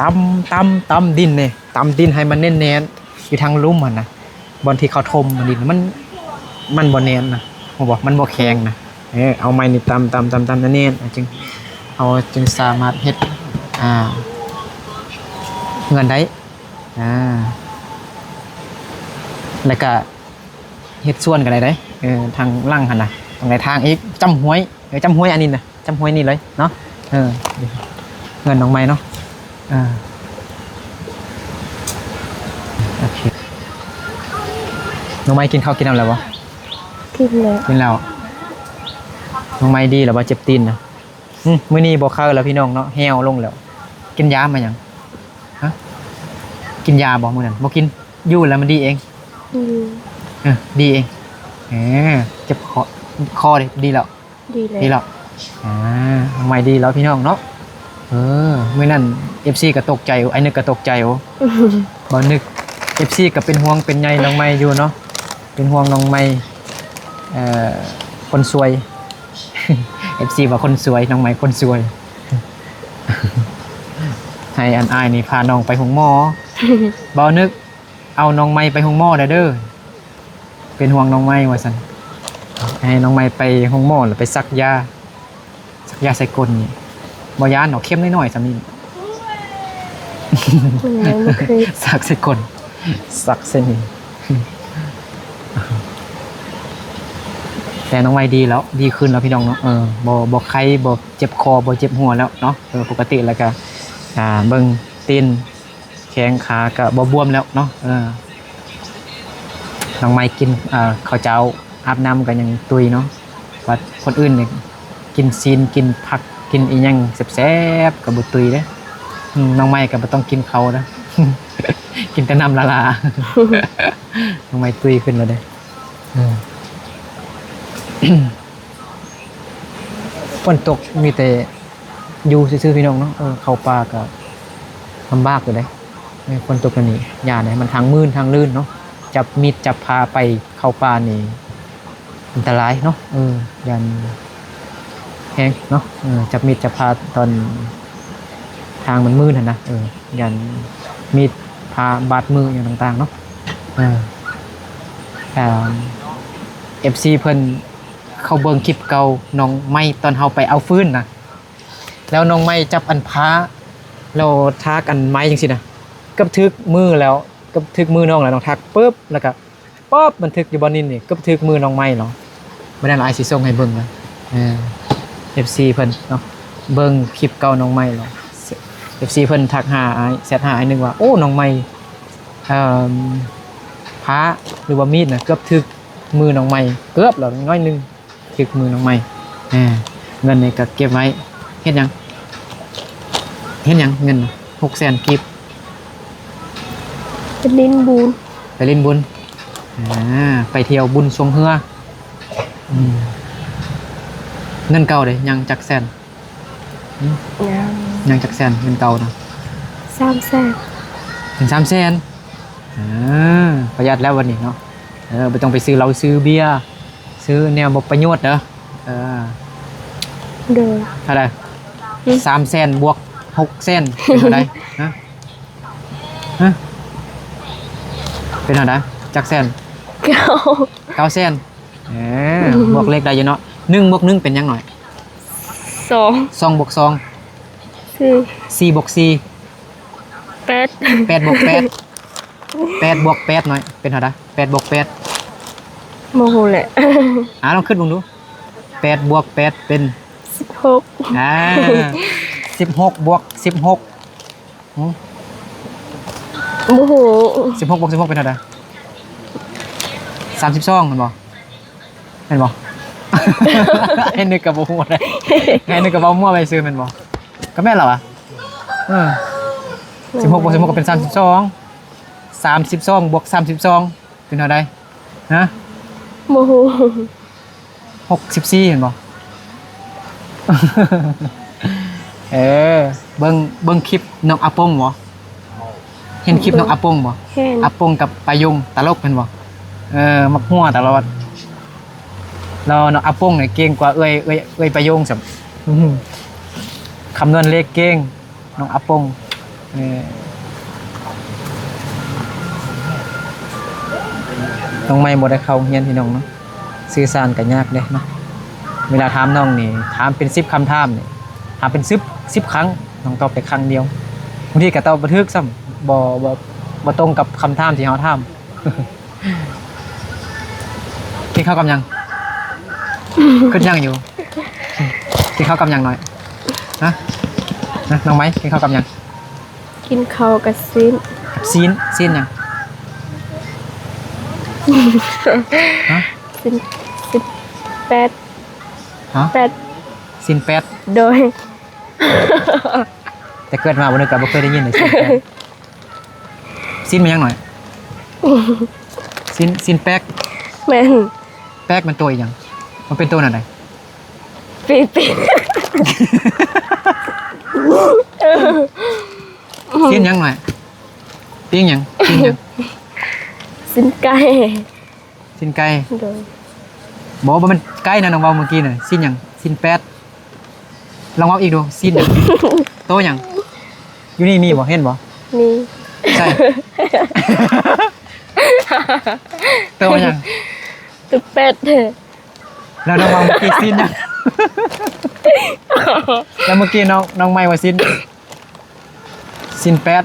ຕຳ ຕຳ ຕຳດິນນີ້ ຕຳດິນໃຫ້ມັນແໜ້ນໆ ຢູ່ທາງລຸ່ມຫັ້ນນະ ບ່ອນທີ່ເຂົາຖົມດິນ ມັນ ມັນບໍ່ແໜ້ນນະ ຮູ້ບໍ່? ມັນບໍ່ແຂງນະ. ເອີ ເອົາໄມ້ນີ້ຕຳ ຕຳ ຕຳ ຕຳແໜ້ນໆ ຈຶ່ງ ເຮົາຈຶ່ງສາມາດເຮັດ ອ່າ ເຮືອນໄດ້ ອ່າ ແລ້ວກະ ເຮັດສວນກໍໄດ້ເດ້. ເອີ ທາງຫຼັງຫັ້ນນະ ຕ້ອງໄດ້ທາງອີກ ຈ້ຳຫ້ວຍ ເອີ ຈ້ຳຫ້ວຍອັນນີ້ນະ ຈ້ຳຫ້ວຍນີ້ເລີຍເນາະ. ເອີ ເຮືອນນ້ອງໄມ້ເນາະ. ເອີ ໂອເຄ ນ້ອງໄມ້ກິນເຂົ້າກິນນ້ຳແລ້ວບໍ່? ກິນແລ້ວ. ກິນແລ້ວ. ນ້ອງໄມ້ດີແລ້ວບໍ່? ເຈັບຕີນນະ. ອືມ ມື້ນີ້ບໍ່ເຄີາແລ້ວ ພີ່ນ້ອງເນາະ ແຫ້ວລົງແລ້ວ. ກິນຢາມາຫຍັງ? ຮະ ກິນຢາບໍ່ມື້ນັ້ນ? ບໍ່ກິນ ຢູ່ແລ້ວມັນດີເອງ. ອືມ ເອີ ດີເອງ. ເອີ ເຈັບຄໍ ຄໍເດ ດີແລ້ວ? ດີແລ້ວ ດີແລ້ວ. ອ່າ ນ້ອງໄມ້ດີແລ້ວ ພີ່ນ້ອງເນາະ. ເອີ ມື້ນັ້ນເອັຟຊີກໍຕົກໃຈ ອ້າຍນຶກກໍຕົກໃຈ. ໂອ້ ບ່າວນຶກ ເອັຟຊີກໍເປັນຫ່ວງເປັນໃຍນ້ອງໄມ້ຢູ່ເນາະ ເປັນຫ່ວງນ້ອງໄມ້ ເອີ ຄົນສວຍ. ເອັຟຊີວ່າຄົນສວຍ ນ້ອງໄມ້ຄົນສວຍ ໃຫ້ອັນອ້າຍນີ້ພານ້ອງໄປໂຮງໝໍ. ບ່າວນຶກ ເອົານ້ອງໄມ້ໄປໂຮງໝໍແດ່ເດີ ເປັນຫ່ວງນ້ອງໄມ້ວ່າຊັ້ນ. ໃຫ້ນ້ອງໄມ້ໄປໂຮງໝໍ ແລ້ວໄປສັກຢາ ສັກຢາໃສ່ກົ້ນນີ້ ບໍ່ຢ້ານດອກ ເຂັມນ້ອຍໆສ່ຳນີ້ ມັນຍັງບໍ່ເຄີຍ ສັກໃສ່ກົ້ນ ສັກໃສ່ນີ້. ແຕ່ນ້ອງໄມ້ດີແລ້ວ ດີຂຶ້ນແລ້ວ ພີ່ນ້ອງເນາະ. ເອີ ບໍ່ ບໍ່ໄຂ້ ບໍ່ເຈັບຄໍ ບໍ່ເຈັບຫົວແລ້ວເນາະ. ເອີ ປົກກະຕິແລ້ວກະ ອ່າ ເບິ່ງຕີນ ແຂ້ງຂາກໍບໍ່ບວມແລ້ວເນາະ. ເອີ ນ້ອງໄມ້ກິນ ເອີ ເຂົ້າເຈົ້າ ອາບນ້ຳກໍຍັງຕຸ້ຍເນາະ. ວ່າຄົນອື່ນນີ້ກິນຊີ້ນ ກິນຜັກ ກິນອີ່ຫຍັງແຊບໆ ກໍບໍ່ຕຸ້ຍເດ້. ອືມ ນ້ອງໄມ້ກໍບໍ່ຕ້ອງກິນເຂົ້າເດ້ ກິນແຕ່ນ້ຳຫຼ້າໆ ນ້ອງໄມ້ຕຸ້ຍຂຶ້ນແລ້ວເດ້. ເອີ ຝົນຕົກມີແຕ່ຢູ່ຊື່ໆ ພີ່ນ້ອງເນາະ. ເອີ ເຂົ້າປ່າກໍລຳບາກຢູ່ເດ້. ເອີ ຝົນຕົກແນວນີ້ຢ່າເດ້ ມັນທາງມື່ນທາງລື່ນເນາະ. ຈັບມີດຈັບພາໄປເຂົ້າປ່ານີ້ອັນຕະລາຍເນາະ. ເອີ ຢ້ານແຮງເນາະ. ເອີ ຈັບມີດຈັບພາຕອນທາງມັນມື່ນຫັ້ນນະ. ເອີ ຢ້ານມີດພາບາດມືຫຍັງຕ່າງໆເນາະ. ເອີ ເອີ ເອັຟຊີເພິ່ນ ເຂົາເບິ່ງຄລິບເກົ່ານ້ອງໄມ້ຕອນເຮົາໄປເອົາຟືນນະ ແລ້ວນ້ອງໄມ້ຈັບອັນພາ ແລ້ວຖາກອັນໄມ້ຈັ່ງຊີ້ນະ ເກືອບຖືກມືແລ້ວ ເກືອບຖືກມືນ້ອງແລ້ວ ນ້ອງຖາກປຶບ ແລ້ວກະປັອບ ມັນຖືກຢູ່ບ່ອນນີ້ນີ້ ເກືອບຖືກມືນ້ອງໄມ້ເນາະ. ມື້ນັ້ນອ້າຍຊິສົ່ງໃຫ້ເບິ່ງນະ ເອີ ເອັຟຊີເພິ່ນເນາະ ເບິ່ງຄລິບເກົ່ານ້ອງໄມ້ແລ້ວ ເອັຟຊີເພິ່ນທັກຫາອ້າຍ ແຊັດຫາອ້າຍນຶກວ່າ ໂອ້ ນ້ອງໄມ້ ເອີ ພາ ຫຼືວ່າມີດນະ ເກືອບຖືກມືນ້ອງໄມ້ ເກືອບແລ້ວ ໜ້ອຍໜຶ່ງ ຖືກມືນ້ອງໄມ້. ເງິນນີ້ກໍເກັບໄວ້ເຮັດຫຍັງ? ເຮັດຫຍັງເງິນນະ? ຫົກແສນກີບ. ໄປຫຼິ້ນບຸນ. ໄປຫຼິ້ນບຸນ. ອ່າ ໄປທ່ຽວບຸນຊ່ວງເຮືອ. ອືມ ເງິນເກົ່າເດ ຍັງຈັກແສນ? ຫຶ? ຍັງ. ຍັງຈັກແສນເງິນເກົ່ານະ? ສາມແສນ. ເປັນສາມແສນ. ອ່າ ປະຢັດແລ້ວບັດນີ້ເນາະ. ເອີ ບໍ່ຕ້ອງໄປຊື້ເຫຼົ້າຊື້ເບຍ ຊື້ແນວບໍ່ປະໂຫຍດເດີ. ເອີ ໂດຍ. ເທົ່າໃດ? ຫຶ? ສາມແສນບວກຫົກແສນ ເປັນເທົ່າໃດ? ຮະ? ຮະ? ເປັນເທົ່າໃດ? ຈັກແສນ? ເກົ້າ. ເກົ້າແສນ. ເອີ ບວກເລກໄດ້ຢູ່ເນາະ. ໜຶ່ງບວກໜຶ່ງເປັນຫຍັງໜ້ອຍ? ສອງ. ສອງບວກສອງ? ສີ່. ສີ່ບວກສີ່? ແປດ. ແປດບວກແປດ? ແປດບວກແປດໜ້ອຍ ເປັນເທົ່າໃດ? ແປດບວກແປດ? ບໍ່ຮູ້ແຫຼະ. ອ່າ ລອງຄິດເບິ່ງດູ. ແປດບວກແປດເປັນ? ສິບຫົກ. ອ່າ ສິບຫົກບວກສິບຫົກ? ຫຶ? ບໍ່ຮູ້. ສິບຫົກບວກສິບຫົກເປັນເທົ່າໃດ? ສາມສິບສອງ ແມ່ນບໍ່? ແມ່ນບໍ່? ໃຫ້ນຶກກໍບໍ່ຮູ້ເດ້ ໃຫ້ນຶກກໍເວົ້າມົ້ວໄປຊື່ແມ່ນບໍ່? ກໍແມ່ນລະວະ. ເອີ ສິບຫົກບວກສິບຫົກກໍເປັນສາມສິບສອງ. ສາມສິບສອງບວກສາມສິບສອງເປັນເທົ່າໃດ? ຮະ? ບໍ່ຮູ້. ຫົກສິບສີ່ ແມ່ນບໍ່? ເອີ ເບິ່ງ ເບິ່ງຄລິບນ້ອງອາປົງບໍ່? ເຫັນຄລິບນ້ອງອາປົງບໍ່? ເຫັນ. ອາປົງກັບປາຍົງຕະຫຼົກແມ່ນບໍ່? ເອີ ມັກຫົວຕະຫຼອດ. ແລ້ວນ້ອງອາປົງນີ້ເກັ່ງກວ່າເອື້ອຍ ເອື້ອຍ ເອື້ອຍປາຍົງຊ້ຳ. ຄຳນວນເລກເກັ່ງ ນ້ອງອາປົງ. ເອີ ນ້ອງໃໝ່ບໍ່ໄດ້ເຂົ້າໂຮງຮຽນພີ່ນ້ອງເນາະ ສື່ສານກໍຍາກເດ້ເນາະ. ເວລາຖາມນ້ອງນີ້ ຖາມເປັນສິບຄຳຖາມນີ້ ຖາມເປັນສິບ ສິບຄັ້ງ ນ້ອງຕອບໄດ້ຄັ້ງດຽວ. ບາງທີກໍຕອບບໍ່ຖືກຊ້ຳ ບໍ່ ບໍ່ ບໍ່ຕົງກັບຄຳຖາມທີ່ເຮົາຖາມ. ກິນເຂົ້າກັບຫຍັງ? ຄິດຫຍັງຢູ່? ກິນເຂົ້າກັບຫຍັງໜ້ອຍ? ຮະ? ຮະ? ນ້ອງໄມ້ ກິນເຂົ້າກັບຫຍັງ? ກິນເຂົ້າກັບຊີ້ນ. ກັບຊີ້ນ? ຊີ້ນຫຍັງ? ຮະ? ຊີ້ນ ຊີ້ນແປດ. ຮະ? ແປດ. ຊີ້ນແປດ? ໂດຍ. ແຕ່ເກີດມາບໍ່ນຶກ ກໍບໍ່ເຄີຍໄດ້ຍິນເລີຍ ຊີ້ນແປດ. ຊີ້ນແມ່ນຫຍັງໜ້ອຍ? ຊີ້ນ ຊີ້ນແປກ? ແມ່ນ. ແປກແມ່ນໂຕອີ່ຫຍັງ? ມັນເປັນໂຕແນວໃດ? ປີ ປີ. ຊີ້ນຫຍັງໜ້ອຍ? ປີ້ງຫຍັງ? ຊີ້ນຫຍັງ? ຊີ້ນໄກ່. ຊີ້ນໄກ່? ໂດຍ. ບໍ່ ບໍ່ແມ່ນໄກ່ນະ ນ້ອງເວົ້າມື້ກີ້ນະ. ຊີ້ນຫຍັງ? ຊີ້ນແປດ. ລອງເວົ້າອີກດູ. ຊີ້ນຫຍັງ? ໂຕຫຍັງ? ຢູ່ນີ້ມີບໍ່? ເຫັນບໍ່? ມີ. ໃສ? ໂຕຫຍັງ? ໂຕແປດ. ແລ້ວນ້ອງເວົ້າມື້ກີ້ຊີ້ນຫຍັງ? ແລ້ວມື້ກີ້ນ້ອງ ນ້ອງໃໝ່ວ່າຊີ້ນ ຊີ້ນແປດ.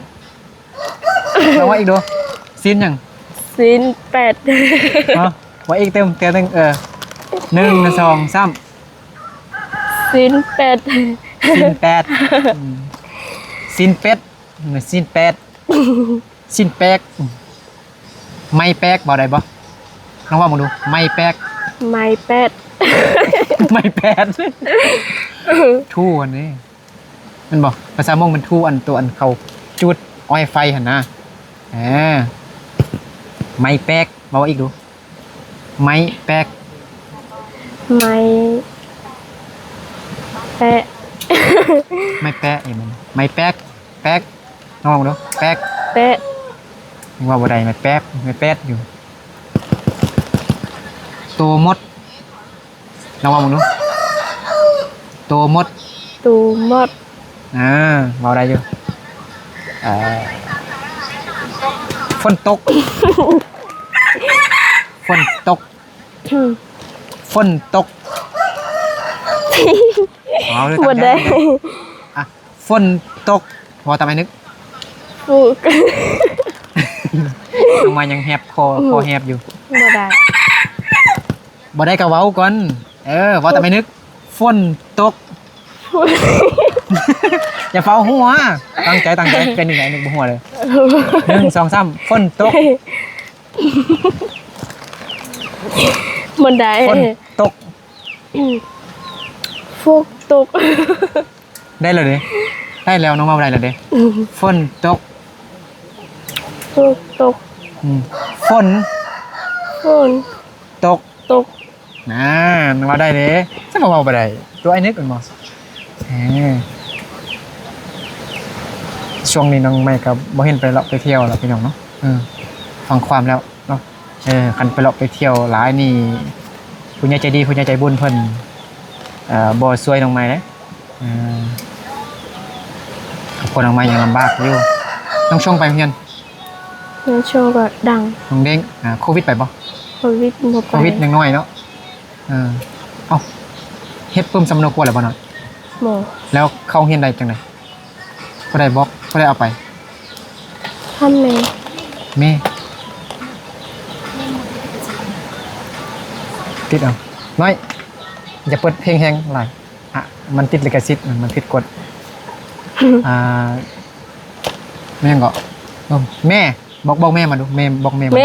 ລອງເວົ້າອີກດູ. ຊີ້ນຫຍັງ? ຊີ້ນແປດ. ຮະ? ເວົ້າອີກເຕີມ ເທື່ອໜຶ່ງ. ເອີ ໜຶ່ງ ສອງ ສາມ. ຊີ້ນແປດ. ຊີ້ນແປດ. ອືມ ຊີ້ນເປັດ. ຊີ້ນແປດ. ຊີ້ນແປກ. ໄມ້ແປກ ເວົ້າໄດ້ບໍ່? ລອງເວົ້າເບິ່ງດູ. ໄມ້ແປກ. ໄມ້ແປດ. ໄມ້ແປດ. ທູອັນນີ້ ແມ່ນບໍ່? ພາສາມົ້ງແມ່ນທູ ອັນ ໂຕ ອັນເຂົາຈູດອ້ອຍໄຟຫັ້ນນະ. ເອີ ໄມ້ແປກ. ເວົ້າອີກດູ. ໄມ້ແປກ. ໄມ້ແປະ. ໄມ້ແປະ. ເອີ ແມ່ນ ໄມ້ແປກ. ແປກ. ລອງເວົ້າເບິ່ງດູ. ແປກ. ແປະ. ຍັງເວົ້າບໍ່ໄດ້. ໄມ້ແປກ ໄມ້ແປດຢູ່. ໂຕມົດ. ລອງເວົ້າເບິ່ງດູ. ໂຕມົດ. ໂຕມົດ. ເອີ ເວົ້າໄດ້ຢູ່. ເອີ ຝົນຕົກ. ຝົນຕົກ. ຝົນຕົກ. ເວົ້າເລີຍ. ບໍ່ໄດ້. ອ່ະ ຝົນຕົກ. ເວົ້າຕາມໄອ້ນຶກ. ຟຸກ. ນ້ອງມາຍັງແຮບຄໍ ອືມ ຄໍແຮບຢູ່. ບໍ່ໄດ້. ບໍ່ໄດ້ກໍເວົ້າກ່ອນ. ເອີ ເວົ້າຕາມໄອ້ນຶກ. ຝົນຕົກ. ຝົນ ຢ່າຟ້າວຫົວ. ຕັ້ງໃຈ ຕັ້ງໃຈ. ເປັນຫຍັງໄອ້ນຶກບໍ່ຫົວເລີຍ? ໜຶ່ງ ສອງ ສາມ. ຝົນຕົກ. ບໍ່ໄດ້. ຝົນຕົກ. ອືມ ຝົນຕົກ. ໄດ້ແລ້ວເດ້. ໄດ້ແລ້ວ ນ້ອງເວົ້າໄດ້ແລ້ວເດ້. ຝົນຕົກ. ຝົນຕົກ. ອືມ. ຝົນ ຝົນ ຕົກ. ຕົກ. ນານ ເວົ້າໄດ້ເດ້. ຊັ້ນເວົ້າບໍ່ໄດ້. ຕົວອ້າຍນຶກແມ່ນບໍ່? ເອີ ຊ່ວງນີ້ນ້ອງໃໝ່ກໍບໍ່ເຫັນໄປເລາະໄປທ່ຽວແລ້ວ ພີ່ນ້ອງເນາະ. ເອີ ຟັງຄວາມແລ້ວເນາະ. ເອີ ຄັນໄປເລາະໄປທ່ຽວຫຼາຍນີ້ ຜູ້ໃຫຍ່ໃຈດີ ຜູ້ໃຫຍ່ໃຈບຸນເພິ່ນ ເອີ ບໍ່ຊ່ວຍນ້ອງໃໝ່ເດ້. ເອີ ຄອບຄົວນ້ອງໃໝ່ຍັງລຳບາກຢູ່. ນ້ອງຊົງໄປໂຮງຮຽນ? ນ້ອງຊົງກໍດັງ. ນ້ອງເດ້ງ ອ່າ ໂຄວິດໄປບໍ່? ໂຄວິດບໍ່ໄປ. ໂຄວິດຍັງນ້ອຍເນາະ. ເອີ ເອົ້າ ເຮັດປຶ້ມສຳມະໂນຄົວແລ້ວບໍ່ນ້ອຍ? ບໍ່. ແລ້ວເຂົ້າໂຮງຮຽນໄດ້ຈັ່ງໃດ? ຜູ້ໃດບອກ? ຜູ້ໃດເອົາໄປ? ທ່ານແມ່. ແມ່. ຕິດເອົາ. ນ້ອຍ ຢ່າເປີດເພງແຮງຫຼາຍ. ອະ ມັນຕິດລິຂະສິດ ມັນຜິດກົດ. ອ່າ ແມ່ນຫຍັງເກາະ? ເອີ ແມ່ ບອກ ບອກແມ່ມາດູ. ແມ່ ບອກແມ່ມາດູ.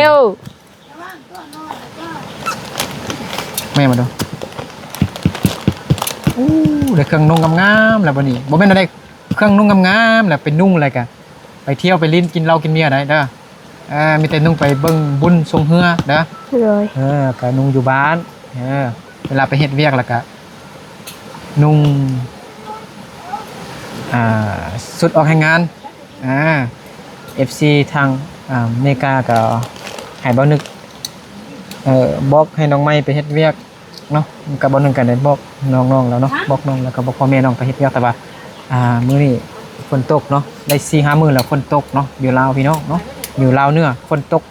ແມ່ມາດູ. ໂອ້ ໄດ້ເຄື່ອງນຸ່ງງາມໆແລ້ວບັດນີ້. ບໍ່ແມ່ນໄດ້ເຄື່ອງນຸ່ງງາມໆແລ້ວໄປນຸ່ງແລ້ວກະໄປທ່ຽວໄປຫຼິ້ນ ກິນເຫຼົ້າກິນເບຍໄດ້ເດີ. ເອີ ມີແຕ່ນຸ່ງໄປເບິ່ງບຸນຊ່ວງເຮືອເດີ. ໂດຍ. ເອີ ກະນຸ່ງຢູ່ບ້ານ. ເອີ ເວລາໄປເຮັດວຽກແລ້ວກະນຸ່ງ ອ່າ ຊຸດອອກແຮງງານ. ອ່າ ເອັຟຊີທາງ ອ່າ ອາເມລິກາກໍໃຫ້ບ່າວນຶກ ເອີ ບອກໃຫ້ນ້ອງໃໝ່ໄປເຮັດວຽກເນາະ. ກໍບ່າວນຶກກໍໄດ້ບອກນ້ອງໆແລ້ວເນາະ, ບອກນ້ອງແລ້ວກໍບອກພໍ່ແມ່ນ້ອງໄປເຮັດວຽກ. ແຕ່ວ່າ ອ່າ ມື້ນີ້ຝົນຕົກເນາະ, ໄດ້ສີ່ຫ້າມື້ແລ້ວຝົນຕົກເນາະ ຢູ່ລາວພີ່ນ້ອງເນາະ, ຢູ່ລາວເໜືອຝົນຕົກ.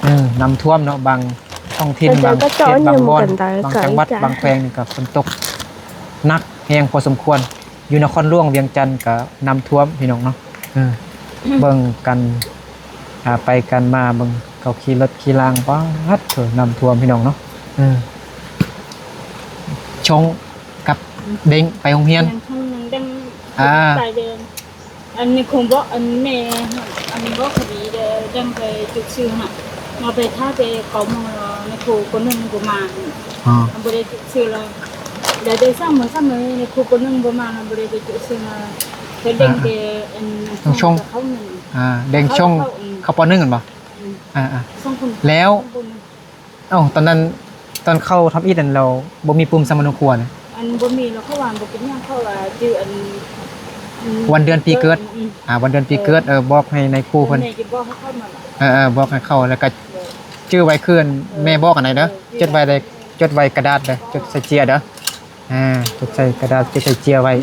ເອີ ນ້ຳຖ້ວມເນາະ, ບາງທ້ອງຖິ່ນ ບາງເຂດ ບາງບ່ອນ ບາງຈັງຫວັດ ບາງແຂວງນີ້ກໍຝົນຕົກໜັກແຮງພໍສົມຄວນ. ຢູ່ນະຄອນຫຼວງວຽງຈັນກໍນ້ຳຖ້ວມພີ່ນ້ອງເນາະ. ເອີ ເບິ່ງກັນ ອ່າ ໄປກັນມາ ເບິ່ງເຂົາຂີ່ລົດຂີ່ລາງ ປາດໂທ້ ນ້ຳຖ້ວມພີ່ນ້ອງເນາະ. ເອີ ຊົງກັບເດັງໄປໂຮງຮຽນ. ຍັງຄົງຍັງດັງ ອ່າ ໄປເດີ. ອັນນີ້ຄົງບອກ ອັນແມ່ ອັນບອກຄະດີເດີ ຈັ່ງໄປຈຸດຊື່ຫັ້ນນະ, ມາໄປຖ້າແຕ່ເກົ້າໂມງແລ້ວ ແມ່ຄູຄົນໜຶ່ງບໍ່ມາ. ອໍ ບໍ່ໄດ້ຈຸດຊື່ແລ້ວ ໄດ້ ໄດ້ສອງມື້ ສາມມື້ ແມ່ຄູຄົນໜຶ່ງບໍ່ມາ ບໍ່ໄດ້ໄປຈຸດຊື່ນະ. ເພິ່ນເດັງແຕ່ ອ່າ ອັນ ນ້ອງຊົງ ເຂົ້າໜຶ່ງ ອ່າ ເດັງຊົງ ເຂົ້າ ເຂົ້າ ອືມ ເຂົ້າ ປໍໜຶ່ງ ແມ່ນບໍ່? ອືມ ອ່າໆ ສອງຄົນ ແລ້ວ ສອງຄົນ. ເອົ້າ ຕອນນັ້ນ ຕອນເຂົ້າທຳອິດນັ້ນ ແລ້ວບໍ່ມີປຶ້ມສຳມະໂນຄົວນະ? ອັນບໍ່ມີແລ້ວ ເຂົາວ່າບໍ່ເປັນຫຍັງ ເຂົາວ່າຈື່ອັນ ອືມ ວັນເດືອນປີເກີດ. ອືມ ອ່າ ວັນເດືອນປີເກີດ. ເອີ ບອກໃຫ້ນາຍຄູເພິ່ນ ເອີ ແມ່ຊິບອກໃຫ້ເຂົ້າມາ. ເອີໆ ບອກໃຫ້ເຂົ້າ ແລ້ວກໍ ເອີ ຈື່ໄວ້ຄື ເອີ ແມ່ບອກອັນໃດເດີ. ເອີ ຈົດໄວ້ໄດ້ ຈົດໄວ້ກະດາດເດີ ຈົດໃສ່ເຈ້ຍເດີ. ອ່າ ຈົດໃສ່ກະດາດ ຈົດໃສ່ເຈ້ຍໄວ້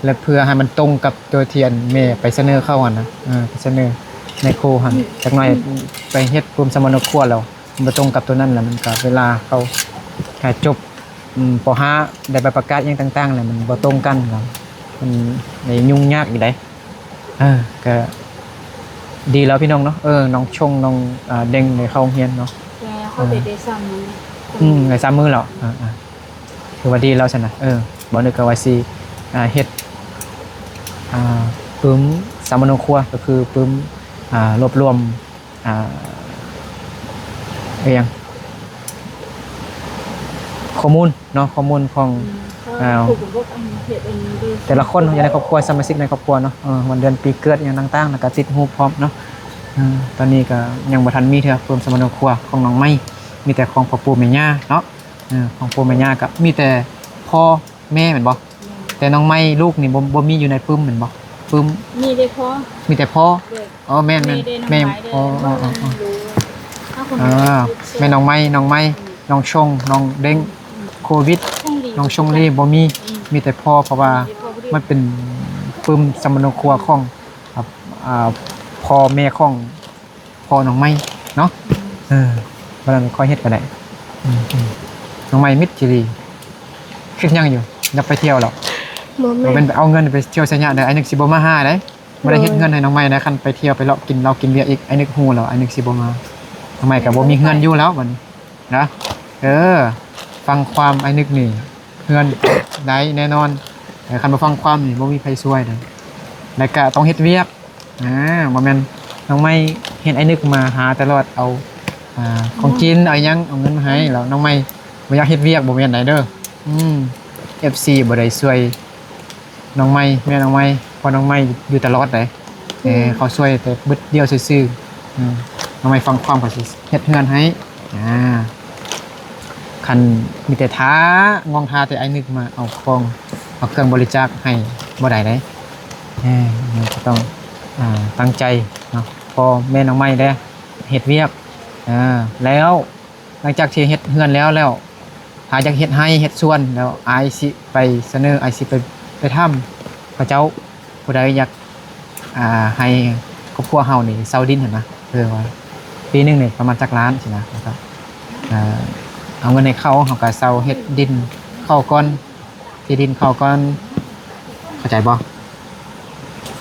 ແລະ ເພື່ອໃຫ້ມັນຕົງກັບຕົວທີ່ອັນແມ່ໄປສະເໜີເຂົາຫັ້ນນະ. ເອີ ໄປສະເໜີໃນຄູຫັ້ນ ຈັກໜ້ອຍໄປເຮັດປຶ້ມສຳມະໂນຄົວແລ້ວ ມັນບໍ່ຕົງກັບຕົວນັ້ນ ແລ້ວມັນກໍເວລາເຂົາ ອ່າ ຈົບ ອືມ ປໍຫ້າ ໄດ້ໃບປະກາດຫຍັງຕ່າງໆ ແລ້ວມັນບໍ່ຕົງກັນ ມັນໄດ້ຫຍຸ້ງຍາກອີກໃດ. ເອີ ກໍດີແລ້ວພີ່ນ້ອງເນາະ. ເອີ ນ້ອງຊົງ ນ້ອງ ອ່າ ເດັງໄດ້ເຂົ້າໂຮງຮຽນເນາະ. ແຕ່ເຂົາໄດ້ ໄດ້ສາມມື້. ອືມ ໄດ້ສາມມື້ແລ້ວ. ອ່າໆ ຖືວ່າດີແລ້ວຊັ້ນນະ. ເອີ ບໍ່ນຶກກໍວ່າຊິ ອ່າ ເຮັດ ອ່າ ປຶ້ມສຳມະໂນຄົວ ກໍຄືປຶ້ມ ອ່າ ລວບລວມ ອ່າ ອີຫຍັງ ຂໍ້ມູນເນາະ, ຂໍ້ມູນຂອງ ອືມ ອ່າ ແຕ່ລະຄົນຢູ່ໃນຄອບຄົວ ສະມາຊິກໃນຄອບຄົວເນາະ. ເອີ ວັນເດືອນປີເກີດຫຍັງຕ່າງໆ ແລ້ວກໍຕິດຮູບພ້ອມເນາະ. ເອີ ຕອນນີ້ກໍຍັງບໍ່ທັນມີເທື່ອ ປຶ້ມສຳມະໂນຄົວຂອງນ້ອງໃໝ່ ມີແຕ່ຂອງພໍ່ປູ່ແມ່ຍ່າເນາະ. ເອີ ຂອງປູ່ແມ່ຍ່າກໍມີແຕ່ພໍ່ ແມ່ແມ່ນບໍ່? ແມ່ນ. ແຕ່ນ້ອງໃໝ່ລູກນີ້ບໍ່ ບໍ່ມີຢູ່ໃນປຶ້ມແມ່ນບໍ່? ປຶ້ມ ມີແຕ່ພໍ່ ມີແຕ່ພໍ່. ໂດຍ. ອໍ ແມ່ນໆ ແມ່ ແມ່ ແມ່ ແມ່ ອໍ ແມ່ນ້ອງໃໝ່ ນ້ອງໃໝ່ ອືມ ແມ່ນ້ອງໃໝ່ ນ້ອງໃໝ່ ອືມ ນ້ອງຊົງ ນ້ອງເດັງ ອືມ ໂຄວິດ ນ້ອງຊົງລີ ນ້ອງຊົງລີບໍ່ມີ ອືມ ມີແຕ່ພໍ່ ເພາະວ່າ ມີແຕ່ພໍ່ຜູ້ດຽວ ມັນເປັນປຶ້ມສຳມະໂນຄົວຂອງ ອ່າ ພໍ່ແມ່ຂອງ ພໍ່ນ້ອງໃໝ່ເນາະ. ເອີ ບໍ່ນັ້ນຂ້ອຍເຮັດກໍໄດ້. ອືມໆ ນ້ອງໃໝ່ມິດຈີ່ຫຼີ ຄິດຫຍັງຢູ່? ຢາກໄປທ່ຽວເນາະ? ບໍ່ແມ່ນ ບໍ່ແມ່ນໄປເອົາເງິນໄປທ່ຽວໄຊຍະເດີ, ອ້າຍນຶກຊິບໍ່ມາຫາເດ້. ບໍ່ໄດ້ເຮັດເຮືອນໃຫ້ນ້ອງໃໝ່ນະ, ຄັນໄປທ່ຽວໄປເລາະກິນເຫຼົ້າກິນເບຍອີກ ອ້າຍນຶກຮູ້ແລ້ວ ອ້າຍນຶກຊິບໍ່ມາ. ນ້ອງໃໝ່ກໍບໍ່ມີເຮືອນຢູ່ແລ້ວບັດນີ້ນະ. ເອີ ຟັງຄວາມອ້າຍນຶກນີ້ ເຮືອນໄດ້ແນ່ນອນ, ແຕ່ຄັນບໍ່ຟັງຄວາມນີ້ ບໍ່ມີໃຜຊ່ວຍເດ້. ແລ້ວກະຕ້ອງເຮັດວຽກ ອ່າ ບໍ່ແມ່ນນ້ອງໃໝ່ເຫັນອ້າຍນຶກມາຫາຕະຫຼອດ ເອົາ ອ່າ ຂອງກິນ ເອົາຫຍັງ ເອົາເງິນມາໃຫ້ ແລ້ວນ້ອງໃໝ່ບໍ່ຢາກເຮັດວຽກ ບໍ່ແມ່ນໄດເດີ. ອືມ ເອັຟຊີບໍ່ໄດ້ຊ່ວຍນ້ອງໃໝ່ ແມ່ນ້ອງໃໝ່ ເພາະນ້ອງໄມ້ຢູ່ຕະຫຼອດເດ້. ເອີ ເຂົາຊ່ວຍແຕ່ບຶດດຽວຊື່ໆ. ເອີ ນ້ອງໄມ້ຟັງຄວາມ ເຂົາຊິເຮັດເຮືອນໃຫ້. ອ່າ ຄັນມີແຕ່ຖ້າ ງອງຖ້າແຕ່ອ້າຍນຶກມາເອົາຂອງ ເອົາເຄື່ອງບໍລິຈາກໃຫ້ບໍ່ໄດ້ເດ້. ເອີ ເຮົາກໍຕ້ອງ ອ່າ ຕັ້ງໃຈເນາະ ເພາະແມ່ນ້ອງໄມ້ເດ້ເຮັດວຽກ. ເອີ ແລ້ວ ຫຼັງຈາກທີ່ເຮັດເຮືອນແລ້ວ ແລ້ວ ຖ້າຢາກເຮັດໄຮ່ເຮັດສວນແລ້ວ ອ້າຍຊິໄປສະເໜີ ອ້າຍຊິໄປ ໄປຖາມເຂົາເຈົ້າ ຜູ້ໃດຢາກ ອ່າ ໃຫ້ຄອບຄົວເຮົານີ້ເຊົ່າດິນຫັ້ນນະ ເພື່ອວ່າປີໜຶ່ງນີ້ປະມານຈັກລ້ານຊີ້ນະ ແລ້ວກໍ ເອີ ເອົາເງິນໃຫ້ເຂົາ ເຮົາກໍເຊົ່າເຮັດດິນເຂົາກ່ອນ ທີ່ດິນເຂົາກ່ອນ ເຂົ້າໃຈບໍ່?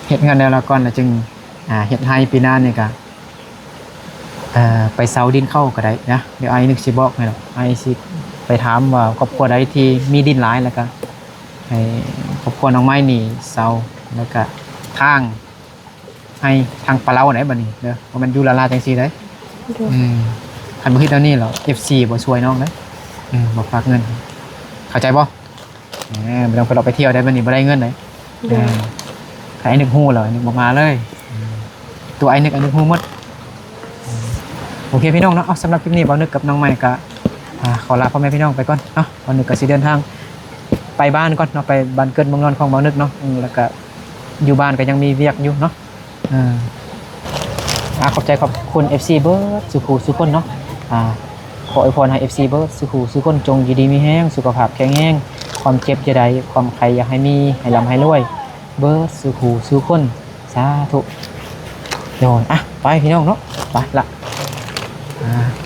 ເຮັດເຮືອນແລ້ວ ແລ້ວກ່ອນ ແລ້ວຈຶ່ງ ອ່າ ເຮັດໄຮ່ ປີໜ້ານີ້ກໍ ເອີ ໄປເຊົ່າດິນເຂົາກໍໄດ້ນະ. ດຽວອ້າຍນຶກຊິບອກໃຫ້ດອກ ອ້າຍຊິໄປຖາມວ່າຄອບຄົວໃດທີ່ມີດິນຫຼາຍ ແລ້ວກໍໃຫ້ຄອບຄົວນ້ອງໄມ້ນີ້ເຊົ່າ ແລ້ວກໍທາງໃຫ້ທາງປາເລົາໄດ໋ບັດນີ້ເດີ ບໍ່ແມ່ນຢູ່ລ້າໆຈັ່ງຊີ້ໄດ໋. ໂດຍ ອືມ ຄັນບໍ່ເຮັດແນວນີ້ແລ້ວ ເອັຟຊີ ບໍ່ຊ່ວຍນ້ອງເດ້. ອືມ ບໍ່ຝາກເງິນ ເຂົ້າໃຈບໍ່? ເອີ ບໍ່ຕ້ອງໄປເລາະໄປທ່ຽວໄດ໋ ບັດນີ້ບໍ່ໄດ້ເງິນໄດ໋. ໂດຍ ເອີ ຖ້າອ້າຍນຶກຮູ້ແລ້ວ ອ້າຍນຶກບໍ່ມາເລີຍ. ເອີ ຕົວອ້າຍນຶກ ອ້າຍນຶກຮູ້ໝົດ. ເອີ ໂອເຄພີ່ນ້ອງເນາະ ເອົາ ສຳລັບຄລິບນີ້ ບ່າວນຶກກັບນ້ອງໄມ້ກໍ ອ່າ ຂໍລາພໍ່ແມ່ພີ່ນ້ອງໄປກ່ອນເນາະ. ບ່າວນຶກກໍຊິເດີນທາງໄປບ້ານກ່ອນເນາະ ໄປບ້ານເກີດເມືອງນອນຂອງບ່າວນຶກເນາະ. ອືມ ແລ້ວກໍຢູ່ບ້ານກໍຍັງມີວຽກຢູ່ເນາະ. ເອີ ອ່າ ຂອບໃຈຂອບຄຸນເອັຟຊີເບິດສູ່ຜູ້ສູ່ຄົນເນາະ. ອ່າ ຂໍອວຍພອນໃຫ້ເອັຟຊີເບິດສູ່ຜູ້ສູ່ຄົນ ຈົ່ງຢູ່ດີມີແຮງ ສຸຂະພາບແຂງແຮງ ຄວາມເຈັບຢ່າໄດ້ ຄວາມໄຂ້ຢ່າໃຫ້ມີ ໃຫ້ລ່ຳໃຫ້ລວຍເບິດສູ່ຜູ້ສູ່ຄົນ ສາທຸ. ໂດຍ ອ່ະ ໄປພີ່ນ້ອງເນາະ ໄປລະ. ອ່າ